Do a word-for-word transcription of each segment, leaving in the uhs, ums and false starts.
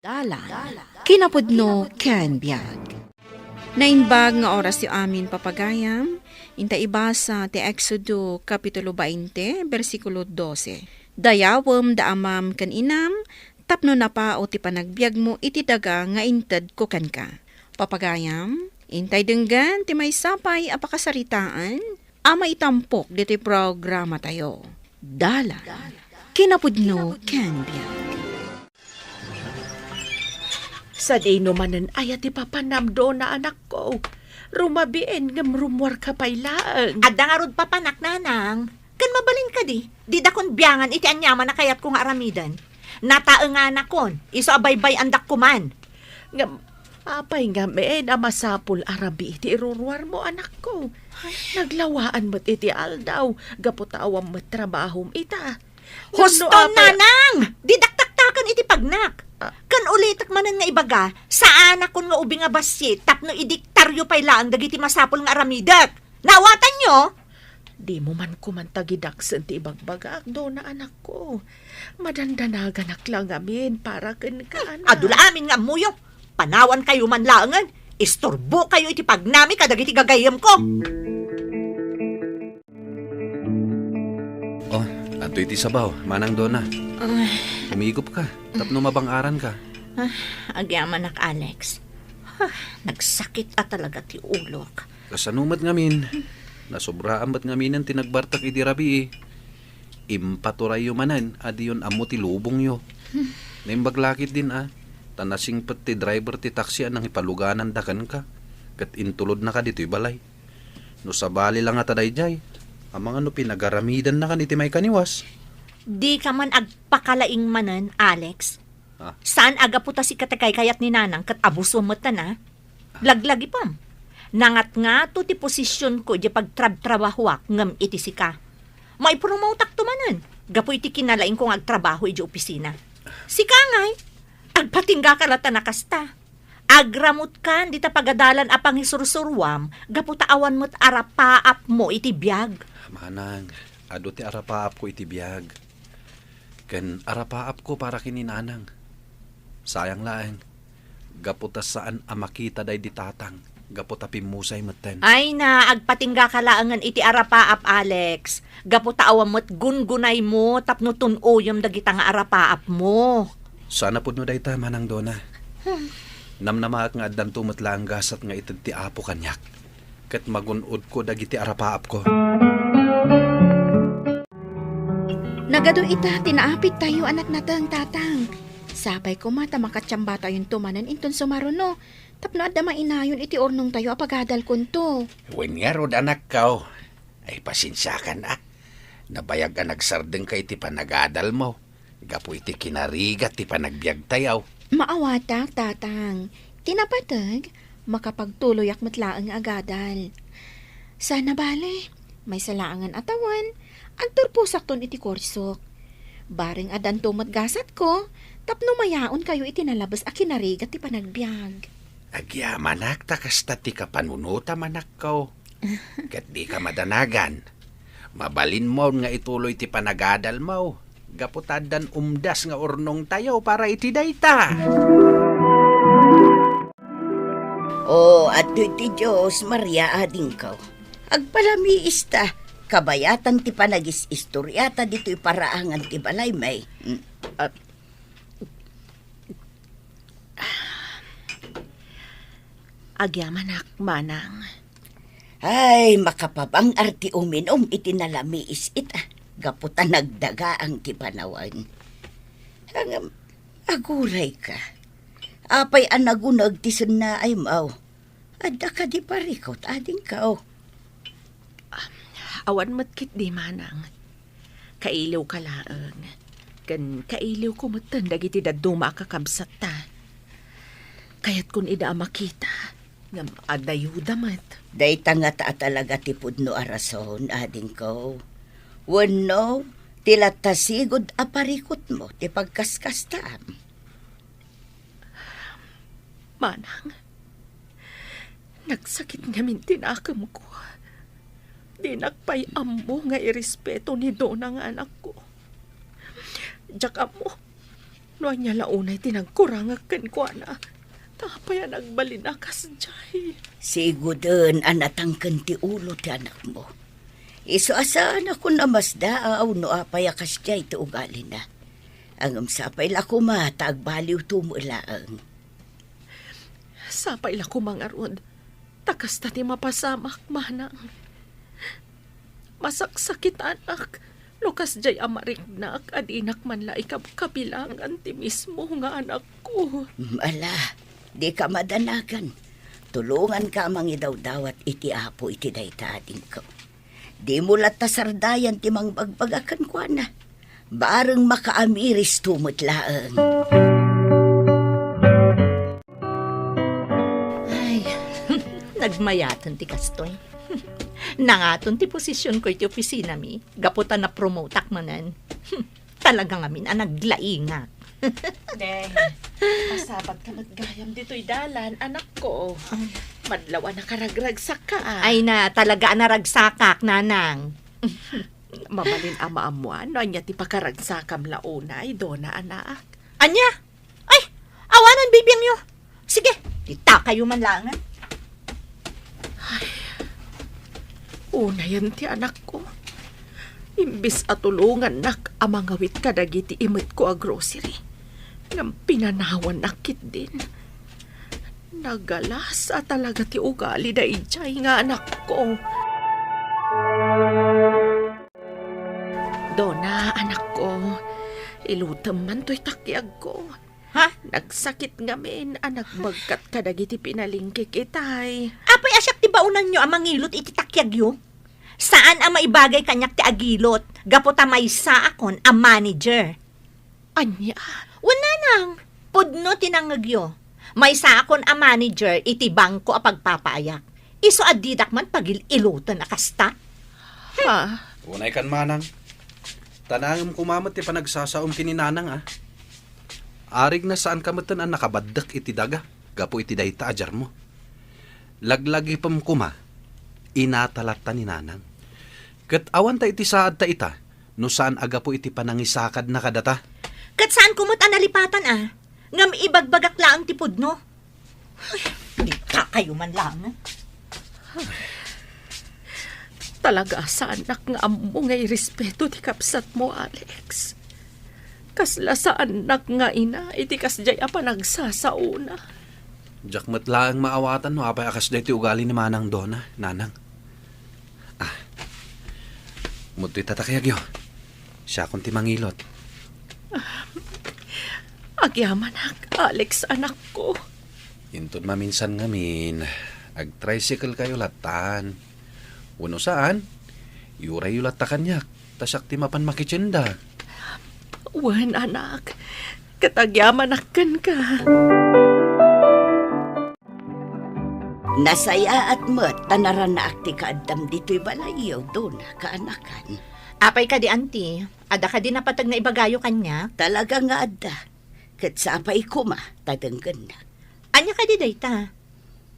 Dalan, kinapudno ken biag. Naimbag nga orasyo amin, papagayam. Inta ibasa ti Exodo Kapitulo bainte, bersikulo dose. Dayawem da amam ken inam, tapno napao ti panagbiagmo iti daga nga intedko kenka. Papagayam, intay denggen ti maysa pay a pakasaritaan a maitampok ditoy programatayo. Dalan, kinapudno ken biag. Sadino manen aya ti papanam, Dona, anakko? Rumabiin ngem rummuarka pay laeng. Adda ngarud papanak, nanang. Ken mabalin kadi, didakon biangan iti aniaman a kayatko nga aramiden. Nataenganakon, isu a baybay-andakko man. Ngem, apay ngamin a masapul a rabii ti iruruarmo, anakko? Naglawaan met iti aldaw, gapu ta awan met trabahom ita. Husto, wenno apay, nanang! Di dakdaktaken iti pagnak. Ah. Ken ulitek manen nga ibaga, saanakon nga ubing a bassit tapno idiktaryo pay laeng dagiti masapul nga aramidek. Naawatanyo? Dimo man koma tagidaksen ti ibagbagak, Dona, anakko. Madandanaganak la ngamin para kenka, anak. Adu la amin nga ammoyo. Panawankayo man laengen. Isturbokayo iti pagnami kadagiti gagayyemko. Oh, adtoy ti sabaw, Manang Dona. Ay. Umigop ka, tapno mabang-aranka. Ah, agyamanak, Alex. Ah, nagsakit a talaga ti ulok. Kasano met ngamin? Nasobraan met ngaminen ti nagbartak idi rabii. Impaturayyo manen a diyon ammo ti lubongyo. Naimbag la ketdin a, ta nasingpet ti driver ti taxi a nangipalugananda kenka, ket intulodnaka ditoy balay. No sabali la ngata daydiay, amangan no pinagaramidannaka iti maikaniwas. Dika man agpakalaing manen, Alex. Ah. Saan a gapu ta sika ti kaykayat ni Nanang ket abusem metten a? Laglagipem. Nangatngato ti posisionko idiay pagtrabtrabahoak ngem iti sika. Maipromotakto manen gapu iti kinalaingko nga agtrabaho idiay opisina. Sika ngay, agpatinggaka latta a kasta. Agramutkan dita pagadalan a pangisursuroam gapu ta awan met arapaapmo iti biag. Manang, adu ti arapaapko iti biag. Ken arapaapko para ken ni Nanang. Sayang laeng, gapu ta saan a makita daydi tatang, gapu ta pimmusay metten. Ay na, agpatinggaka laengen iti arapaap, Alex. Gapu ta awan met gungunaymo tapno tun-oyem dagita nga arapaapmo. Saan a pudno dayta, Manang Dona. Hmm. Namnamaak nga addanto met laeng gasat nga ited ti Apo kaniak. Ket magun-odko dagiti arapaapko. Nagadu ita ti naapidtayo a natnateng, Tatang. Sapay koma ta makatiambatayonto manen inton sumaruno, tapno adda mainayon iti urnongtayo a pagadalkonto. Wen ngarud, anakko. Ay, pasensiakan a. Nabayag a nagsardengka iti panagadalmo gapu iti kinarigat ti panagbiagtayo. Maawatak, Tatang. Ti napateg, makapagtuloyak met laeng nga agadal. Sana bale, maysa laengen a tawen, agturposakton iti kursok. Bareng addanto met gasatko, tapno mayaonkayo iti nalabes a kinarigat ti panagbiag. Agyamanak ta kasta ti kapanunotam, anakko. Ket dika madanagan. Mabalinmon nga ituloy ti panagadalmo, gapu ta addan umdas nga urnongtayo para iti dayta. O, adtoy ti Dios, Maria, adingko. Agpalamiista, kabayatan ti panagis-istoriata ditoy paraangan ti balay, may. Mm. Ah, agyamanak, Manang. Ay, makapabang-ar ti uminum iti nalamiis ita, gapu ta nagdagaang ti panawen. Ngem, agurayka. Apay a naguneg ti sennaaymo? Adda kadi parikut, adingko? Awan met ketdi, Manang. Kailiwka laeng. Ken kailiwko metten dagiti dadduma a kakabsatta. Kayatkon ida a makita, ngem adda ayuda met. Dayta ngata a talaga ti pudno a rason, adingko. Wenno, ti latta sigud a parikutmo ti pagkaskastam. Manang, nagsakit ngamin ti nakemko. Dinak pay ammo nga irespeto ni Dona nga anakko. Diak ammo No ania la unay ti nagkurangak kenkuana, ta apay a nagbalin a kasdiay? Siguden a natangken ti ulo ti anakmo. Isu a saan a kun a masdaaw no apay a kasdiay ti ugalina. Ngem sapay la koma ta agbaliwto met laeng. Sapay la koma ngarud, ta kasta ti mapasamak, manang. Masaksakitanak no kasdiay a mariknak a dinak man la ikabkabilangan ti mismo nga anakko. Ala, dika madanagan. Tulonganka a mangidawdawat iti Apo iti dayta, adingko. Dimo latta sardayan ti mangbagbaga kenkuana. Bareng makaamiristo met laeng. Ay, nagmayaten ti kastoy. Nangaton ti posisionko iti opisinami, gapu ta napromotak manen. Talaga ngamin a naglaingak. Deng, pasabatka met gayam ditoy dalan, anakko. Ay. Madlaw a nakaragragsakka, a. Ay na, talaga a naragsakak, nanang. Mabalin a maammoan no ania ti pakaragsakam la unay, Dona, anak. Ania? Ay, awanen bibiangyo. Sige, ditakayo man laengen. Ay, unayen ti anakko. Imbes a tulongannak a mangawit kadagiti imetko a grocery, ngem pinanawannak ketdin. Nagalasa talaga ti ugali daydiay nga anakko. Dona, anakko, ilutem man toy takiagko. Ha? Nagsakit ngamin a nagbagkat kadagiti pinalingkik itay. Apay a siak ti baonanyo a mangilot iti takiagyo? Saan a maibagay kaniak ti agilot, gapu ta maysaakon a manager. Ania? Wen, nanang, pudno ti nangngegyo. Maysaakon a manager iti bangko a pagpapaayak. Isu a didak man pagil-iloten a kasta. Ha? Unay kan, manang. Ta naangem koma met ti panagsasaom ken ni nanang, a. Arigna saanka metten a nakabaddek iti daga gapu iti dayta a diarmo. Laglagipem koma, inata latta ni nanang. Ket awanta iti saadta ita, no saan a gapu iti panangisakadna kadata. Ket saanko met a nalipatan, a. Ngem ibagbagak laeng ti pudno. Ay, ditakayo man laeng. Talaga a saannak nga ammo nga irespeto ti kabsatmo, Alex. Kasla saannak nga ina iti kasdiay a panagsasaona. Diak met laeng maawatan no apay a kasdiay ti ugali ni Manang Dona, nanang. Ah. Umudtoy ta, takiagyo. Siakon ti mangilot. Agyamanak, Alex, anakko. Inton maminsan ngamin, agtricycle kayo lattan. Wenno saan, iurayyo latta kaniak, ta siak ti mapan makitienda. Wen, anak, ket agyamanak kenka. Nasayaat met ta naranaak ti kaaddam ditoy balayyo, Dona, kaanakan. Apay kadi, Auntie? Adda kadi napateg nga ibagayo kaniak? Talaga nga adda. Ket sapay koma ta denggennak. Ania kadi dayta?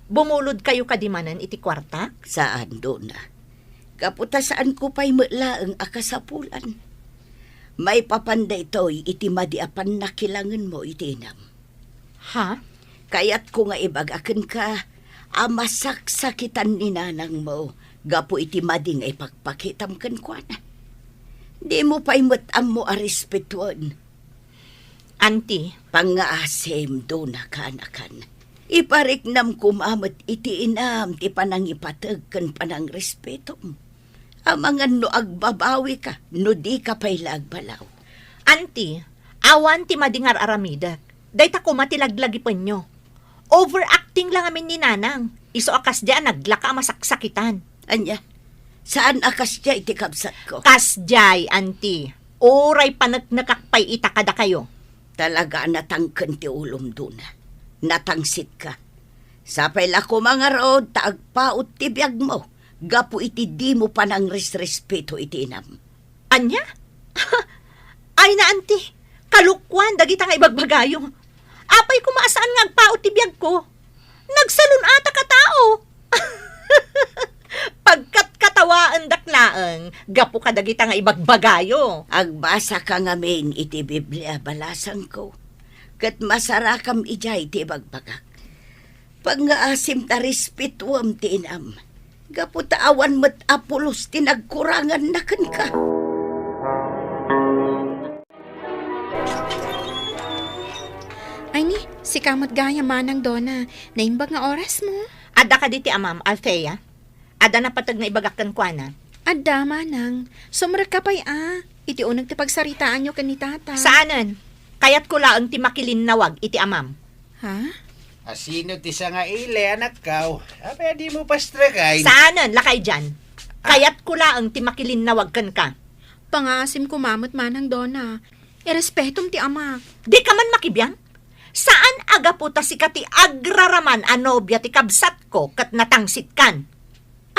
Bumulodkayo kadi manen iti kuartak? Saan, Dona. Gapu ta saanko pay met laeng a kasapulan. Maipapan daytoy iti madi a pannakilangenmo iti inam. Ha? Kayatko nga ibaga kenka a masaksakitan ni nanangmo gapu iti madi nga ipakpakitam kenkuana. Dimo pay met ammo a respetuen. Auntie. Pangngaasim, Dona, kaanakan. Ipariknam koma met iti inam ti panangipateg ken panangrespetom. Amangan no agbabawika, no dika pay la agbalaw. Auntie, awan ti madi nga ar-aramidek. Dayta koma ti laglagipenyo. Overacting la ngamin ni Nanang. Isu a kasdiay a naglaka a masaksakitan. Ania? Saan a kasdiay ti kabsatko? Kasdiay, Auntie. Uray paneknekak pay ita kadakayo. Talaga a natangken ti ulom, Dona. Natangsitka. Sapay la koma ngarud ta agpaut ti biagmo gapu iti dimo panangresrespeto iti inam. Ania? Ay na, Auntie, kalokuan dagita nga ibagbagayo. Apay koma a saan nga agpaut ti biagko? Nagsalun-atak a tao. Pagkatkatawaendak laeng gapu kadagita nga ibagbagayo. Agbasaka ngamin iti Biblia, balasangko. Ket masarakam idiay ti ibagbagak. Pangngaasim ta respetuem ti inam, gapu ta awan met a pulos ti nagkuranganna kenka. Ay ni, sika met gayam, Manang Dona. Naimbag nga orasmo. Adda kadi ti amam, Althea? Adda napateg nga ibagak kenkuana? Adda, Manang. Sumrekka pay a. Iti uneg ti pagsaritaanyo ken ni Tata. Saanen. Kayatko laeng ti makilinnawag iti amam. Ha? A, sino ti sangaili, anakko? Apay a dimo pastrekay? Saanen, lakay dian. Ah. Kayatko laeng ti makilinnawag kenka. Pangngaasim koma met, Manang Dona. Irespetom ti amak. Dika man makibiang? Saan a gapu ta sika ti agraraman a nobia ti kabsatko ket natangsitkan.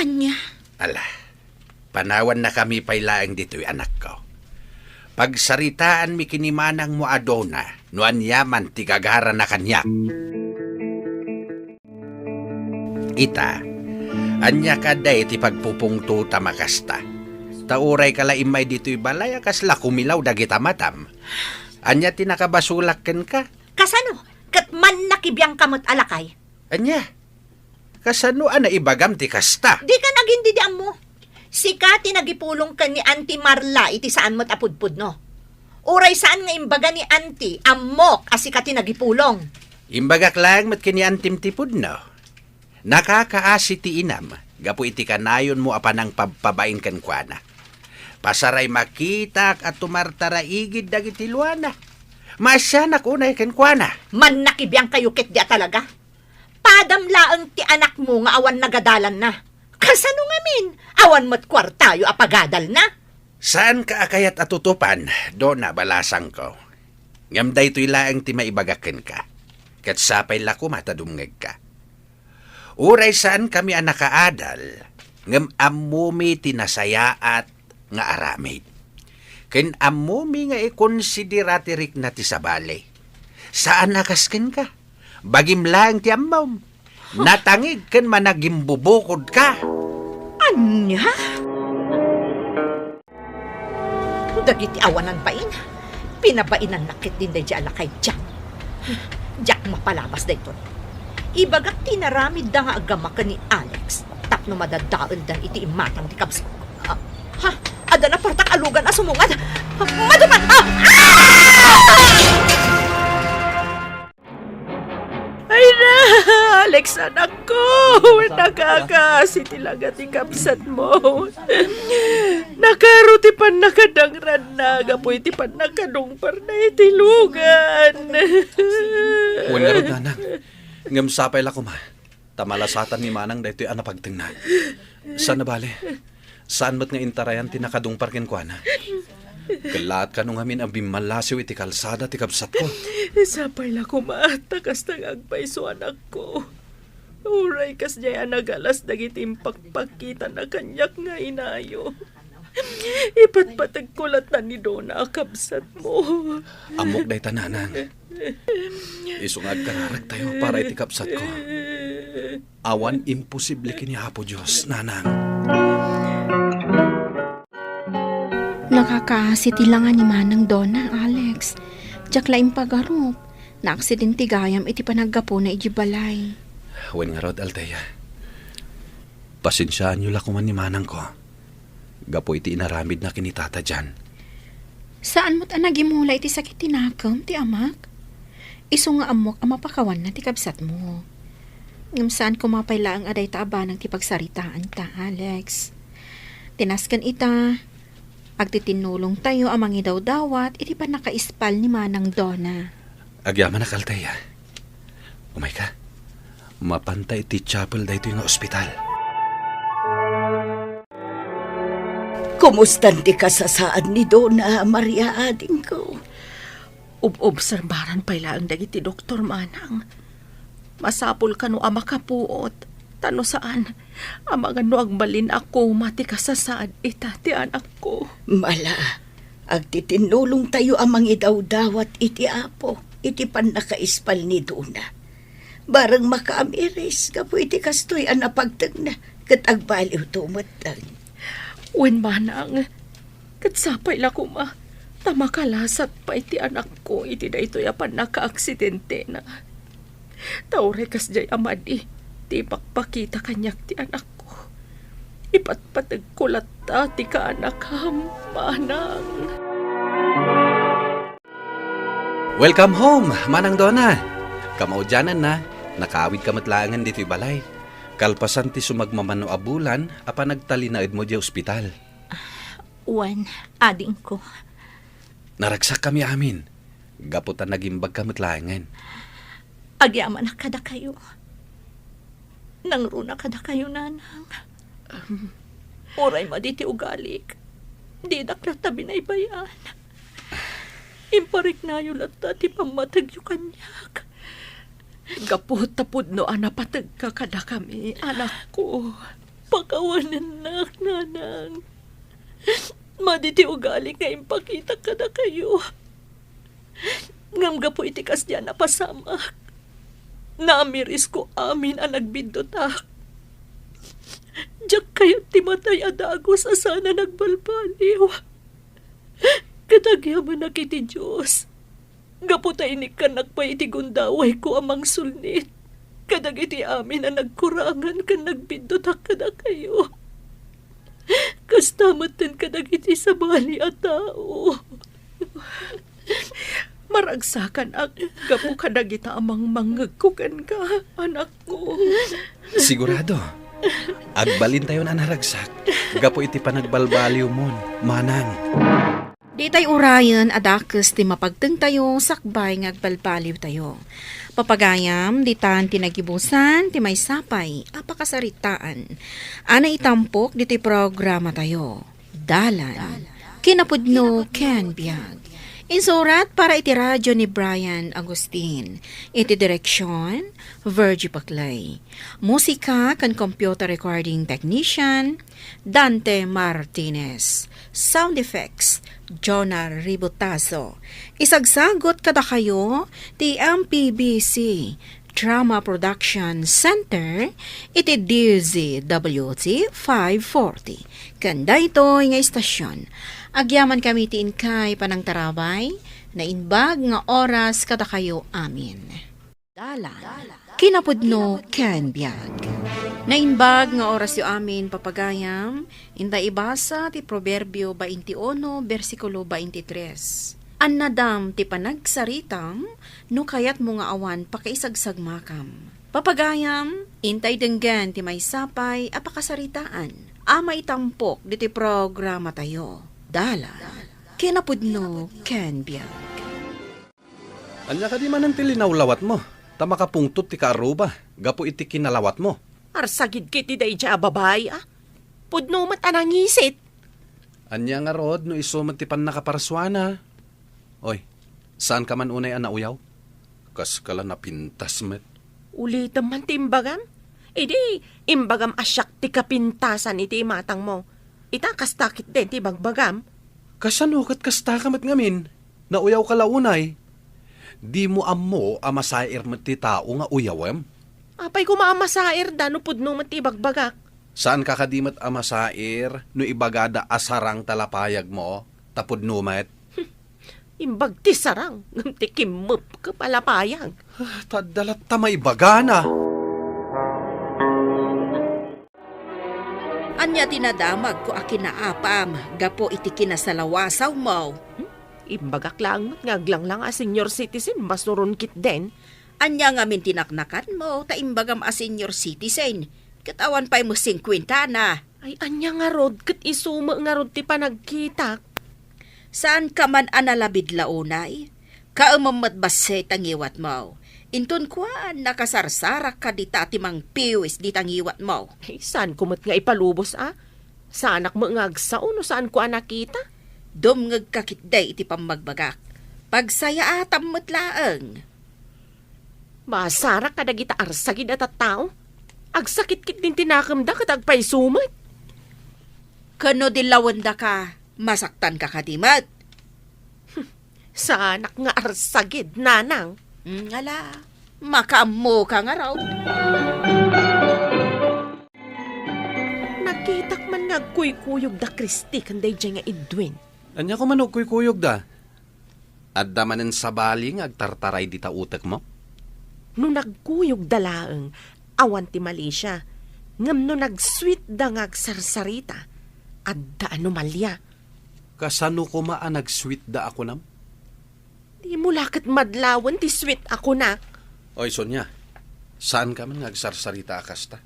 Ania? Ala, panawannakami pay laeng ditoy, anakko. Pagsaritaanmi ken ni manangmo a Dona no aniaman ti gagarana kaniak. Ita, ania kadi ti pagpupungtotam a kasta? Ta urayka la immay ditoy balay a kasla kumilaw dagita matam. Ania ti nakabasolak kenka? Kasano? Ket mannakibiangka met a lakay? Ania? Kasano a naibagam ti kasta? Dika nagin didi ammo. Sika ti nagipulong ken ni Auntie Marla iti saan met a pudpudno. Uray saan nga imbaga ni Auntie, ammok a sika ti nagipulong. Imbagak laeng met ken ni Antim ti pudno. Nakakaasi ti inam gapu iti kanayonmo a panangpabpabain kenkuana. Pasaray makitak a tumartaraigid dagiti luana. Maasianak unay kenkuana. Mannakibiangkayo ketdi a talaga. Padam laeng ti anakmo nga awan nagadalanna. Kasano ngamin? Awan met kuartayo a pagadalna? Saanka a kayat a tutupan, Dona, balasangko. Ngem daytoy laeng ti maibagak kenka. Ket sapay la koma ta dumngegka. Uray saankami a nakaadal, ngem ammomi ti nasayaat nga aramid. Ken ammomi nga ikonsidera ti rikna ti sabali. Saan a kas kenka. Bagim laeng ti ammom. Natangig ken managimbubukodka. Ania? Dagiti awanan bain, pinabainannak ketdin daydiay a lakay diak. Diak mapalabas daytoy. Ibagak ti inaramidda nga agama ken ni Alex tapno madadaeldan iti imatang ti kabsat. Ah, ha? Adda napartak a lugan a sumungad. Maduman! Ah! Ah! Ay na, Alex, anakko! Nakakaasi ti laga ti kabsatmo. Nakaro ti pannakadangranna gapu iti pannakadungparna iti lugan. Wen ngarud, nanang. Ngem sapay la koma. Ta malasatan ni manang daytoy a napagtengna. Saan a bale, saan met nga intarayan ti nakadungpar kenkuana. Kellaat kano ngamin a bimmallasiw iti kalsada ti kabsatko. Sapay la koma, ta kasta nga agpayso, anakko. Uray kasdiay a nagalas dagiti impakpakitana kaniak nga inayo. Ipatpategko latta ni Dona a kabsatmo. Ammok dayta, nanang. Isu nga agkararagtayo para iti kabsatko. Awan imposible ken ni Apo Dios, nanang. Nakakaasi ti langa ni Manang Dona, Alex. Diak la impagarup. Naaksidente gayam iti panaggapuna idiay balay. Wen ngarud, Althea. Pasensiaanyo la koma ni manangko gapu iti inaramidna ken ni tata diay. Saan met a nagimula iti sakit ti nakem ti amak. Isu nga ammok a mapakawanna ti kabsatmo. Ngem saan koma pay laeng a dayta a banag ti pagsaritaanta, Alex. Ti nasken ita, agtitinnulongtayo a mangidawdawat iti pannakaispal ni Manang Dona. Agyamanak, Althea. Umayka. Mapanta iti chapel daytoy nga ospital. Kumustan ti kasasaad ni Dona, Maria, adingko? Ob-obserbaran pay laeng dagiti doktor, manang. Masapul kano a makapuot, ta no saan, amangan no agbalin a koma ti kasasaad ita ti anakko. Mala, agtitinnulongtayo a mangidawdawat iti Apo iti pannakaispal ni Dona. Bareng makaamiris gapu iti kastoy a napagtengna ket agbaliwto metten. Wen, manang, ket sapay la koma, Ta makalasat pay ti anakko iti daytoy a pannakaaksidentena. Ta uray kasdiay a madi ti ipakpakita kaniak ti anakko, ipatpategko latta ti kaanakam, manang. Welcome home, Manang Donna. Kamaudiananna, nakaawidka met laengen ditoy balay. Kalpasan ti sumagmamano a bulan a panagtalinaedmo diay ospital. Wen, adingko. Naragsakkami amin, gapu ta nagimbagka met laengen. Agyamanak kadakayo. Nangruna kadakayo, nanang. Uray madi ti ugalik, didak latta binaybay-an. Impariknayo latta ti pammategyo kaniak. Gapu ta pudno a napategka kadakami, anakko. Pakawanennak, nanang. Madi ti ugalik nga impakitak kadakayo. Ngem gapu iti kasdiay a napasamak, naamirisko amin a nagbiddutak. Diak kayat ti matay a dagus a saan a nagbalbaliw. Ket agyamanak iti Dios, gapu ta inikkannak pay iti gundawayko a mangsulnit kadagiti amin a nagkurangan ken nagbiddutak kadakayo. Kasta metten kadagiti sabali a tao. Maragsakanak gapu kadagita a mangmangngegko kenka, anakko. Sigurado, agbalintayon a naragsak gapu iti panagbalbaliwmon, manang. Ditay urayen a dakes ti mapagtengtayo sakbay nga agbalbaliwtayo. Papagayam, ditan ti nagibusan ti maysa pay a pakasaritaan a naitampok ditoy programatayo. Dalan, kinapudno ken biag. Insurat para iti radyo ni Brian Agustin. Iti direksyon, Virgie Paclay. Musika ken computer recording technician, Dante Martinez. Sound effects, Jonah Ributazo. Isagsagut kadakayo ti M P B C Drama Production Center iti D Z W T five forty. Ken daytoy nga istasyon, agyamankami ti inkay panangtarabay, naimbag nga oras kadakayo amin. Dalan, kinapudno ken biag. Naimbag nga orasyo amin, papagayam, inta ibasa ti Proverbio twenty-one, bersikulo twenty-three. Annadam ti panagsaritam no kayatmo nga awan pakaisagsagmakam. Papagayam, intay denggen ti maysa pay a pakasaritaan a maitampok ditoy programatayo. Dalan, kinapudno ken biag. Ania kadi manen ti linawlawatmo, ta makapungtot ti kaarruba gapu iti kinalawatmo? Arsagidka iti daydiay a babai, a? Pudno met a nangisit. Ania ngarud no isu met ti pannakaparsuana? Oy, saanka man unay a nauyaw? Kaska la napintas met. Ulitem man ti imbagam. Idi, imbagam a siak ti kapintasan iti imatangmo. Ita, kasta ketdin ti ibagbagam. Kasano ket kastaka met ngamin? Nauyawka la unay. Dimo ammo a masair met ti tao nga uyawem? Apay koma a masairda no pudno met ti ibagbagak? Saanka kadi met a masair no ibagada a sarang ta lapayagmo, ta pudno met? Imbag ti sarang, ngem ti kimmepkep a lapayag. Ah, ta adda latta maibagana. Ania ti nadamagko a kinaapam gapu iti kinasalawasawmo? Hmm? Imbagak laeng met nga aglanglang a senior citizen, masuron ketdin. Ania ngamin ti naknakanmo ta imbagam a senior citizen, ket awan pay met singkuentana? Ay, ania ngarud, ket isu met ngarud ti panagkitak. Saanka man a nalabid la unay? Kaemem met bassit a ngiwatmo. Inton kuan, nakasarsarakka dita ti mangpiwis dita ngiwatmo. Ay, saanko met nga ipalubos, a? Saanak met nga agsao no saanko a nakita? Dumngegka ketdi iti pammagbagak. Pagsayaatam met laeng. Masarak kadagita arsagid a tattao. Agsakit ketdin ti nakemda ket agpayso met. Ken no dillawendaka, masaktanka kadi met? Saanak nga arsagid, nanang. Mm, ala, makaammoka ngarud. Nakitak man nga agkuykuyog da Christy ken daydiay nga Edwin. Ania koma no agkuykuyogda? Adda manen sabali nga agtartaray dita utekmo? No nagkuyogda laeng, awan ti malisia. Ngem no nag-sweetda nga agsarsarita, adda anomalia. Kasano koma a nag-sweetda a kunam? Dimo la ket madlawen ti sweet a kunak. Oy, Sonia, saanka man nga agsarsarita a kasta.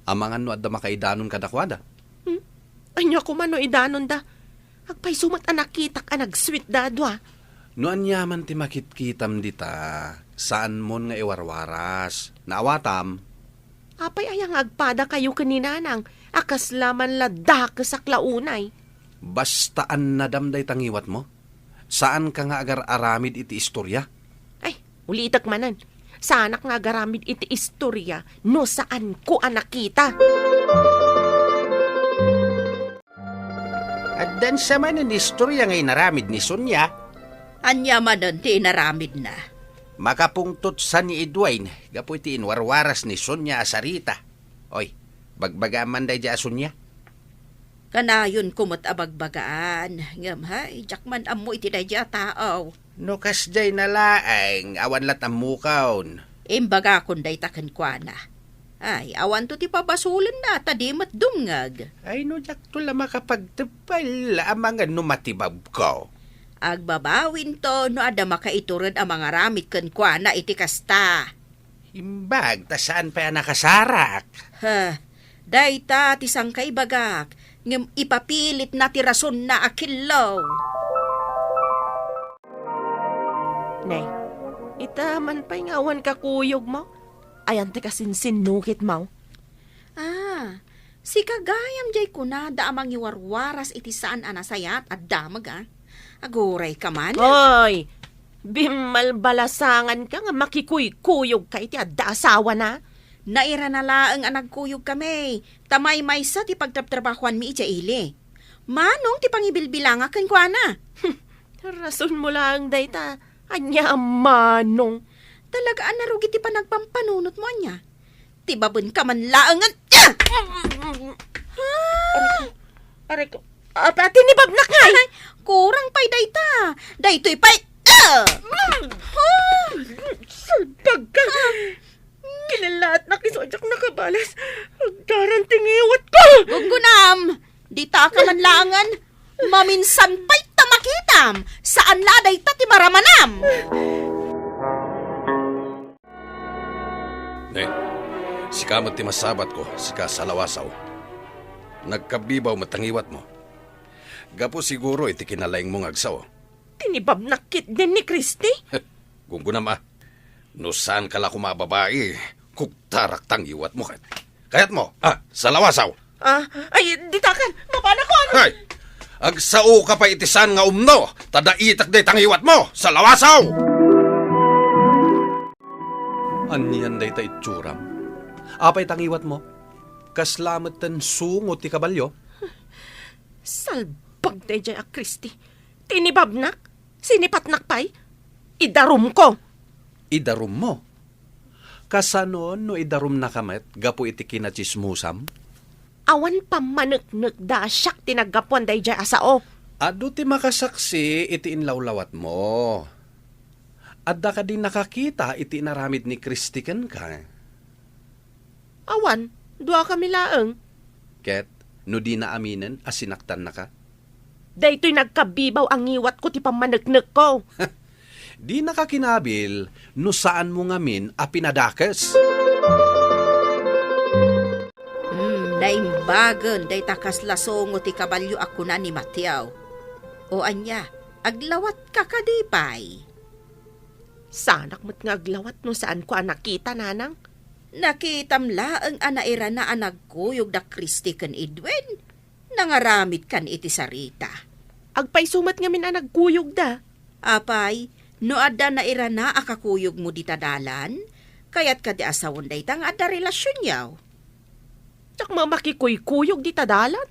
Amangan no adda makaidanon kadakuada. Hmm? Ania koma no idanonda? Agpayso met a nakitak a nag-sweetda a dua. No aniaman ti makitkitam dita, saanmon nga iwarwaras. Naawatam? Apay aya nga agpadakayo ken ni Nanang a kasla man la dakesak la unay? Basta annadam dayta ngiwatmo. Saanka nga agar-aramid iti istoria. Ay, ulitek manen. Saanak nga agaramid iti istoria no saanko a nakita. Addan sa manen istoria nga inaramid ni Sonia. Ania manen ti inaramidna? Makapungtot sa ni Edwin gapu iti inwarwaras ni Sonia a sarita. Oy, bagbagaam man daydiay a Sonia. Kanayonko met a bagbagaan, ngem hay, diak man ammo iti daydiay a tao. No kasdiay na laeng, awan lat ammokon. Imbagakon dayta kenkuana. Ay, awanto ti pabasolenna, ta di met dumngeg. Ay, no diakto la makapagteppel, amangan no matibabko. Agbabawinto no adda makaitured a mangaramid kenkuana iti kasta. Imbag, ta saan pay a nakasarak. Ha, dayta ti sangkaibagak, ngem ipapilitna ti rasonna a killo. Nay, ita man pay nga awan kakuyogmo? Ayan ti kasinsinnukitmo? Ah, sika gayam jay kunada a mangiwarwaras iti saan a nasayaat a damag, a. Agurayka man? Hoy! Bimmalbalasanganka nga makikuykuyogka iti adda asawana? Nairana laeng a nagkuyogkami, ta maymaysa ti pagtrabtrabahoanmi idiay ili. Manong ti pangibilbilangak kenkuana? Rasonmo laeng dayta. Ania a manong? Talaga a narugi ti panagpampanunotmo ania? Tibabenka man laengen. Ah! Aray ko. Aray ko. Apa, tinibabnak ngay? Ay, kurang pay dayta. Daytoy pay. Ah! Ah! Salbag ka. Ah! Kinalaatnak isu a diak nakabalas. Agdaran ti ngiwatko. Gunggunam, dita ka man laengen. Maminsan pay ta makitam. Saan la dayta ti maramanam. Ne, sika met ti masabatko, sika Salawasaw. Nagkabibaw met ta ngiwatmo. Gapu siguro iti kinalaingmo nga agsao. Tinibabnak ketdin ni Christy? Gunggunam a. No saanka la koma a babai, kugtarak ta ngiwatmo ket. Kayatmo, a, Salawasaw? Ah, ay, ditakan, mapanakon! Ay! Agsaoka pay iti saan nga umno, ta daitak dayta ngiwatmo, Salawasaw! Anian dayta itsuram? Apay ta ngiwatmo? Kasla metten sungo ti kabalio? Salbag daydiay a Christy. Tinibabnak? Sinipatnak pay? Idarumko! Idarummo? Kasano no idarumnaka met gapu iti kinatsismosam? Awan pammaneknekda a siak ti naggapuan daydiay a sao. Adu ti makasaksi iti inlawlawatmo. Adda kadi nakakita iti inaramid ni Christy kenka? Awan, duakami laeng. Ket no dina aminen a sinaktannaka? Daytoy nagkabibaw a ngiwatko ti pammaneknekko. Dinaka kinabil no saanmo ngamin a pinadakes. Hmm, naimbagen dayta kasla sungo ti kabalio a kuna ni Mateo. O ania, aglawatka kadi pay? Saanak met nga aglawat no saanko a nakita, nanang. Nakitam laeng a nairana a nagkuyog da Christy ken Edwin. Nangaramidkan iti sarita. Agpayso met ngamin a nagkuyogda. Apay, no adda nairana a kakuyogmo dita dalan, kayat kadi a sawen dayta nga adda relasionyo? Diak makikuykuyog dita dalan.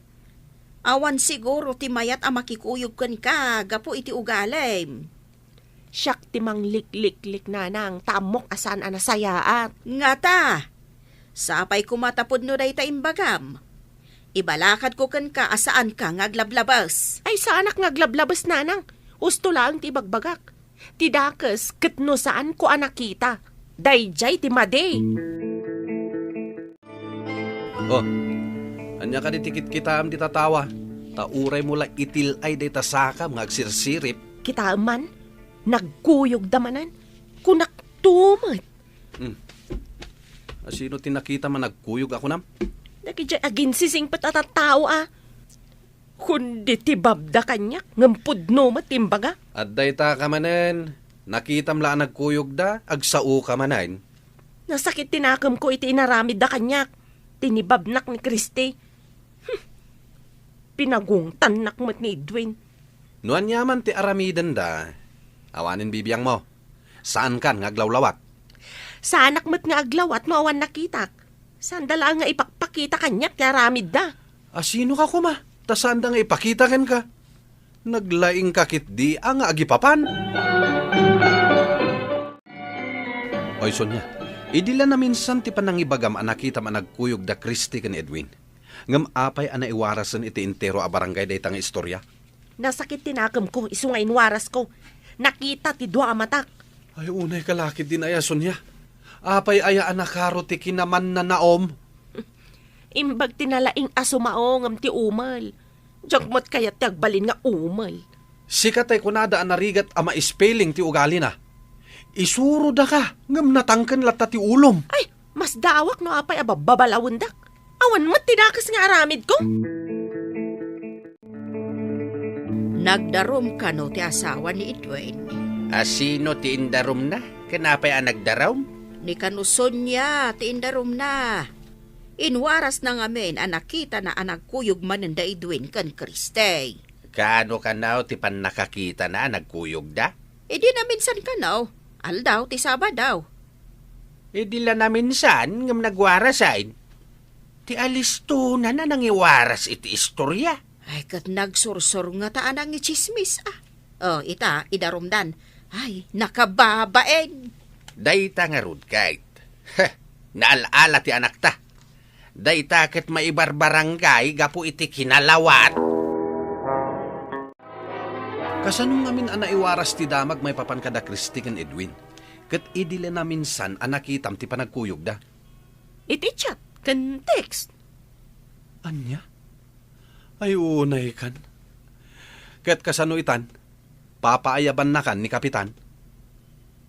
Awan siguro ti mayat a makikuyog kenka gapu iti ugalim. Siak ti manglikliklik, nanang, ta ammok a saan a nasayaat. Ngata, sapay koma ta pudno dayta imbagam. Ibalakadko kenka a saanka nga aglablabes. Ay, saanak nga aglablabes, nanang. Husto laeng ti ibagbagak. Ti dakes ket no saanko a nakita, daydiay ti madi. Oh, ania kadi ti kitkitaem dita tawa? Ta uraymo la itil-ay dayta sakam nga agsirsirip. Kitaem man, nagkuyogda manen. Kunakto met. Hmm. Asino ti nakitam a nagkuyog a kunam? Dagidiay aginsisingpet a tattao a. Kundi ti babda kaniak, ngem pudno met ti imbaga. Adda ita ka manen, nakitam la a nagkuyogda, agsao ka manen. Nasakit ti nakemko iti inaramidda kaniak, ti nibabnak ni Christy. Hmm. Pinagungtannak met ni Edwin. No ania man ti aramidenda, awanen bibiangmo. Saankan nga aglawlawat. Saanak met nga aglawat no awan nakitak. Saanda laeng nga ipakpakita kaniak ti aramidda. Asino ka koma? Ta saanda nga ipakita kenka. Naglaingka ketdi a nga agipapan. Oy, Sonia, idi la naminsan ti panangibagam a nakitam a nagkuyog da Christy ken Edwin. Ngem apay a naiwarasen iti entero a barangay dayta nga istoria? Nasakit ti nakemko, isu nga inwarasko. Nakita ti dua a matak. Ay, unay ka la ketdin aya, Sonia. Apay aya a nakaro ti kinamannanaom? Imbag ti nalaing a sumao ngem ti umel. Diak met kayat ti agbalin nga umel. Sika tay kunada a narigat a ma-spelling ti ugalina. Isurodaka, ngem natangken latta ti ulom. Ay, masdaawak no apay a babbabalawendak. Awan met ti dakes nga aramidko. Nagdarum kano ti asawa ni Edwin? Asino ti indarumna? Ken apay a nagdarum? Ni kano Sonia ti indarumna. Inwarasna ngamin a nakitana a nagkuyog manen da Edwin ken Christy. Kaano kano ti pannakakitana a nagkuyogda? Idi naminsan kano, aldaw ti Sabado. Idi la naminsan ngem nagwarasen. Ti alistonan a nangiwaras iti istoria. Ay, ket nagsursur ngata a nangitsismis, a. O, ita, idarumdan. Ay, nakababain. Dayta ngarud, Kate. Heh, naal-ala ti anakta. Dayta ket maibarbarangay gapu iti kinalawat. Kasano ngamin a naiwaras ti damag maipapan kada Christy ken Edwin? Ket idi la naminsan a nakitam ti panagkuyogda? Iti chat ken text. Ania? Ay, unaykan. Ket kasano itan? Papaayabannakan ni Kapitan?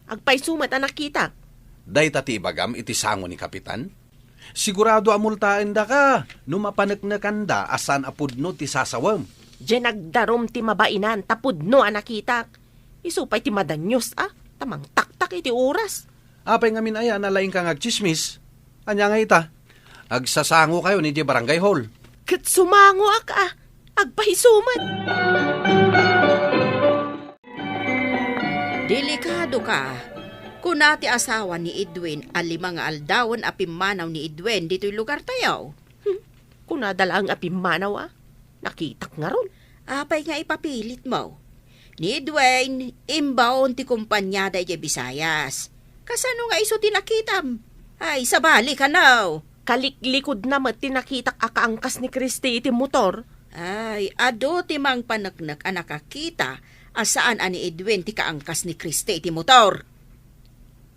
Agpayso met a nakitak. Dayta ti ibagam iti sango ni Kapitan? Sigurado a multaendaka no mapaneknekanda a saan a pudno ti sasawem. Diay nagdarum ti mabainan ta pudno a nakitak. Isu pay ti madanios a, ta mangtaktak iti oras. Apay ngamin aya a nalaingka nga agtsismis? Ania nga ita? Agsasangokayon idiay barangay hall. Ket sumangoak a, agpayso met. Delikado ka, kuna ti asawa ni Edwin a lima nga aldawen a pimmanaw ni Edwin ditoy lugartayo. Hmm, kunada laeng a pimmanaw a. Nakitak ngarud. Apay nga ipapilitmo? Ni Edwin, imbaon ti kompaniada idiay Visayas. Kasano nga isu ti nakitam? Ay, sabali kano. Kaliklikudna met ti nakitak a kaangkas ni Christy iti motor. Ay, adu ti mangpaneknek a nakakita a saan a ni Edwin ti kaangkas ni Christy iti motor.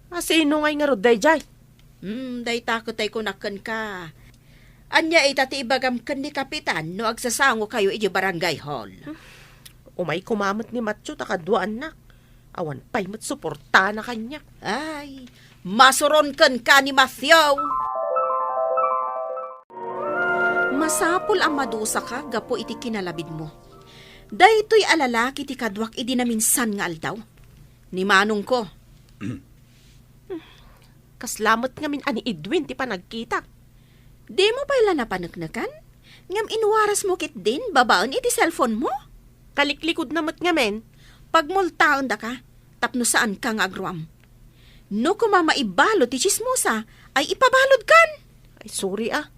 Asino ngay ngarud daydiay? Hmm, dayta ket ay kunak kenka. Ania ita ti ibagam ken ni Kapitan no agsasangokayo idiay barangay hall? Umay koma met ni Matthew ta kaduaannak. Awan pay met suportana kaniak. Ay, masuron kenka ni Matthew! Masapul a madusaka gapu iti kinalabidmo. Daytoy a lalaki ti kaduak idi naminsan nga aldaw. Ni manongko. Kasla met ngamin a ni Edwin ti panagkitak. Dimo pay la napaneknekan? Ngem inwarasmo ketdin babaen iti cellphone mo? Kaliklikudna met ngamin. Pagmultaendaka tapno saanka nga agruam. No koma maibalud ti tsismosa, ay ipabaludkan! Ay, sorry a.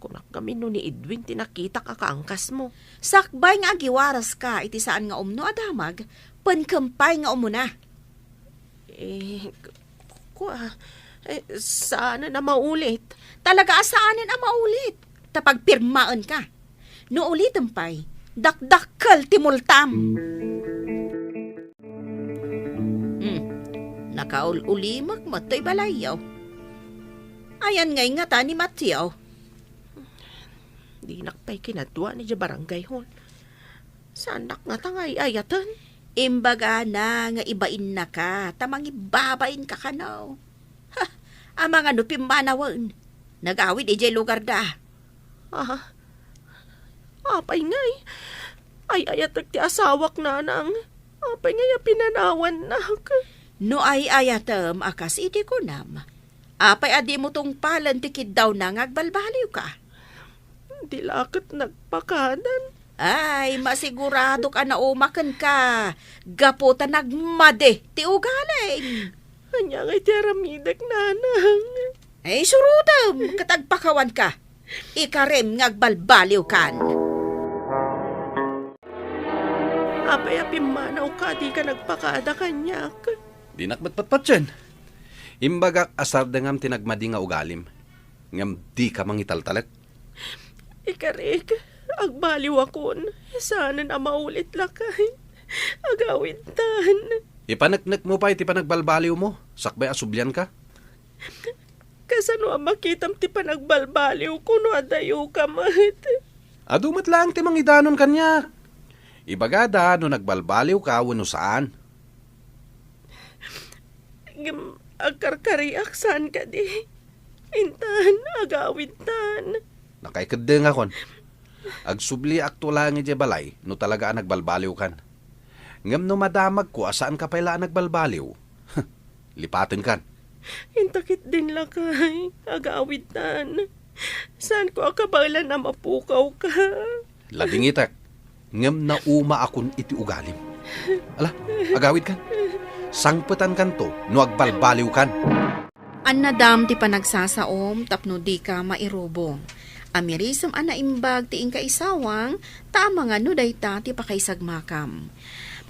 Kunak ngamin no ni Edwin ti nakitak a kaangkasmo. Sakbay nga agiwaraska iti saan nga umno a damag, penkem pay nga umuna. Eh, k-, kua, eh, saanen a maulit. Talaga a saanen a maulit. Ta pagpirmaenka. No ulitem pay, dakdakkel ti multam. Kaul-ulimek met toy balayyo. Ayan ngay ngata ni Mateo? Dinak pay kinadua idiay barangay hall. Saanak ngata nga ay-ayaten? Imbagana nga ibainnaka ta mangibabainka kano. Ha, amangan no pimmanawen. Nagawid idiay lugarda. Ah, apay ngay? Ay-ayatek ti asawak, nanang. Apay ngay a pinanawannak? No ay-ayatem a kas iti kunam, apay a dimo tungpalen ti kiddawna nga agbalbaliwka? Di la ket nagpakadan. Ay, masiguradok a naumakenka gapu ta nagmadi ti ugalim. Ania ngay ti aramidek, nanang? Ay, surotem ket agpakawanka. Ikarim nga agbalbaliwkan. Apay a pimmanawka a dika nagpakada kaniak? Dinak met patpatien. Imbagak a sardengam ti nagmadi nga ugalim, ngem dika mangitaltalek. Ikarik, agbaliwakon. Saanen a maulit lakay. Agawidtan. Ipaneknekmo pay ti panagbalbaliwmo, sakbay a sublianka. Kasano a makitam ti panagbalbaliwko no adayoka met? Adu met laeng ti mangidanon kaniak. Ibagada no nagbalbaliwka wenno saan. Ngem agkarkariak saan kadi? Intan, agawidtan. Nakaikeddengakon. Agsubliakto laeng idiay balay no talaga a nagbalbaliwkan. Ngem no madamagko a saanka pay la a nagbalbaliw, lipatenkan. Inta ketdin lakay, agawidtan. Saanko a kabaelan a mapukawka. Ladingitek, ngem naumaakon iti ugalim. Ala, agawidkan. Sangpetankanto no agbalbaliwkan. Annadam ti panagsasaom tapno dika mairubong. Amirisem a naimbag ti inka isawang, ta amangan no dayta ti pakaisagmakam.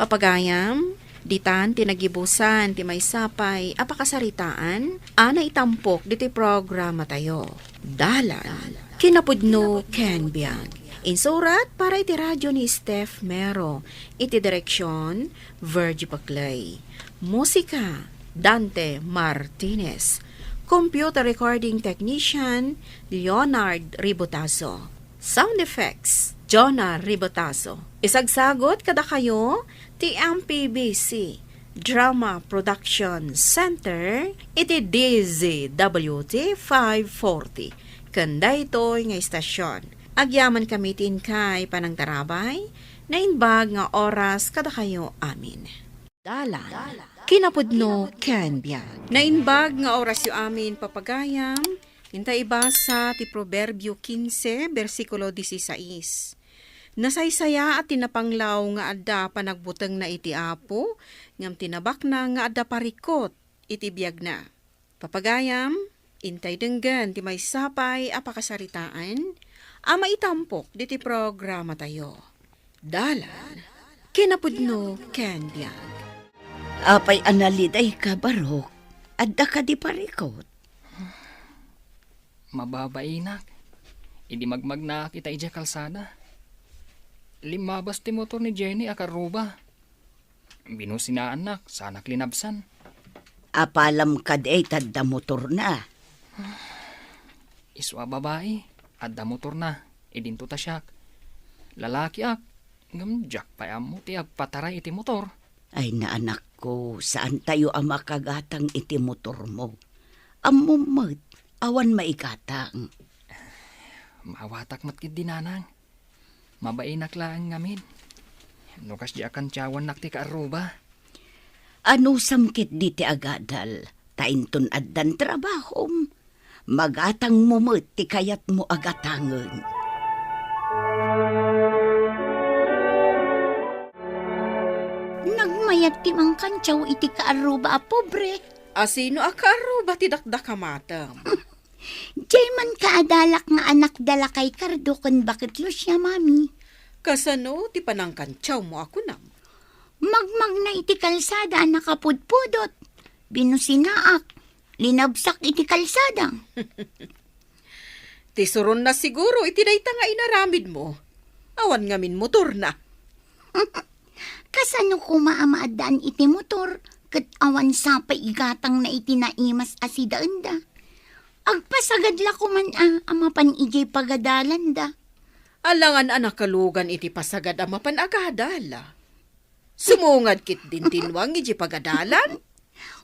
Papagayam, ditan ti nagibusan ti maysa pay a pakasaritaan a naitampok ditoy programatayo. Dalan, kinapudno ken biag. Insurat para iti radyo ni Steph Mero, iti direksyon, Virgie Paclay. Musika, Dante Martinez. Computer recording technician, Leonard Ribotazo. Sound effects, Jonah Ribotazo. Isagsagot kadakayo ti M P B C Drama Production Center iti D Z W T five forty. Ken daytoy nga istasyon, agyamankami ti inkay panangtarabay, naimbag nga oras kadakayo amin. Dalan, kinapudno ken biag. Naimbag nga orasyo amin, papagayam, inta ibasa ti Proverbio quince, bersikulo dieciséis. Nasaysayaat ti napanglaw nga adda panagbutengna iti Apo, ngem ti nabaknang nga adda parikut iti biagna. Papagayam, intay denggen ti maysa pay a pakasaritaan a maitampok diti programatayo. Dalan, kinapudno ken biag. Apay a nalidayka, Barok? Adda kadi parikut? Mababainak. Idi magmagnaak ita idiay kalsada, limmabas ti motor ni Jenny a karruba. Binusinaannak, saanak linabsan. Apalam kadi ta adda motorna? Isu a babai, adda motorna, idinto ta siak. Lalakiak, ngem diak pay ammo ti agpataray iti motor. Ay, naanakko, saantayo a makagatang iti motormo. Ammom met, awan maigatang. Maawatak met ketdi, nanang. Mabainak laeng ngamin. No kasdi a kantiawannak ti kaarruba. Anusam ketdi ti agadal, ta inton addan trabahom, magatangmo met ti kayatmo a gatangen. Nagmayat ti mangkantiaw iti kaarruba a pobre. Asino a kaarruba ti dakdakamatem? Diay man kaadalak nga anak da lakay Cardo ken Baket Lucia, mami. Kasano ti panangkantiawmo a kunam? Magmagna iti kalsada a nakapudpudot. Binusinaak. Linabsak iti kalsada. Ti suronna siguro iti dayta nga inaramidmo. Awan ngamin motorna. Kasano koma a maaddaan iti motor ket awan sapay igatangna iti naimas a sidaenda. Agpasagad la koman a, a mapan idiay pagadalanda. Alangan a nakalugan iti pasagad a mapan agadal. Sumungad ketdin ti nuang idiay pagadalan?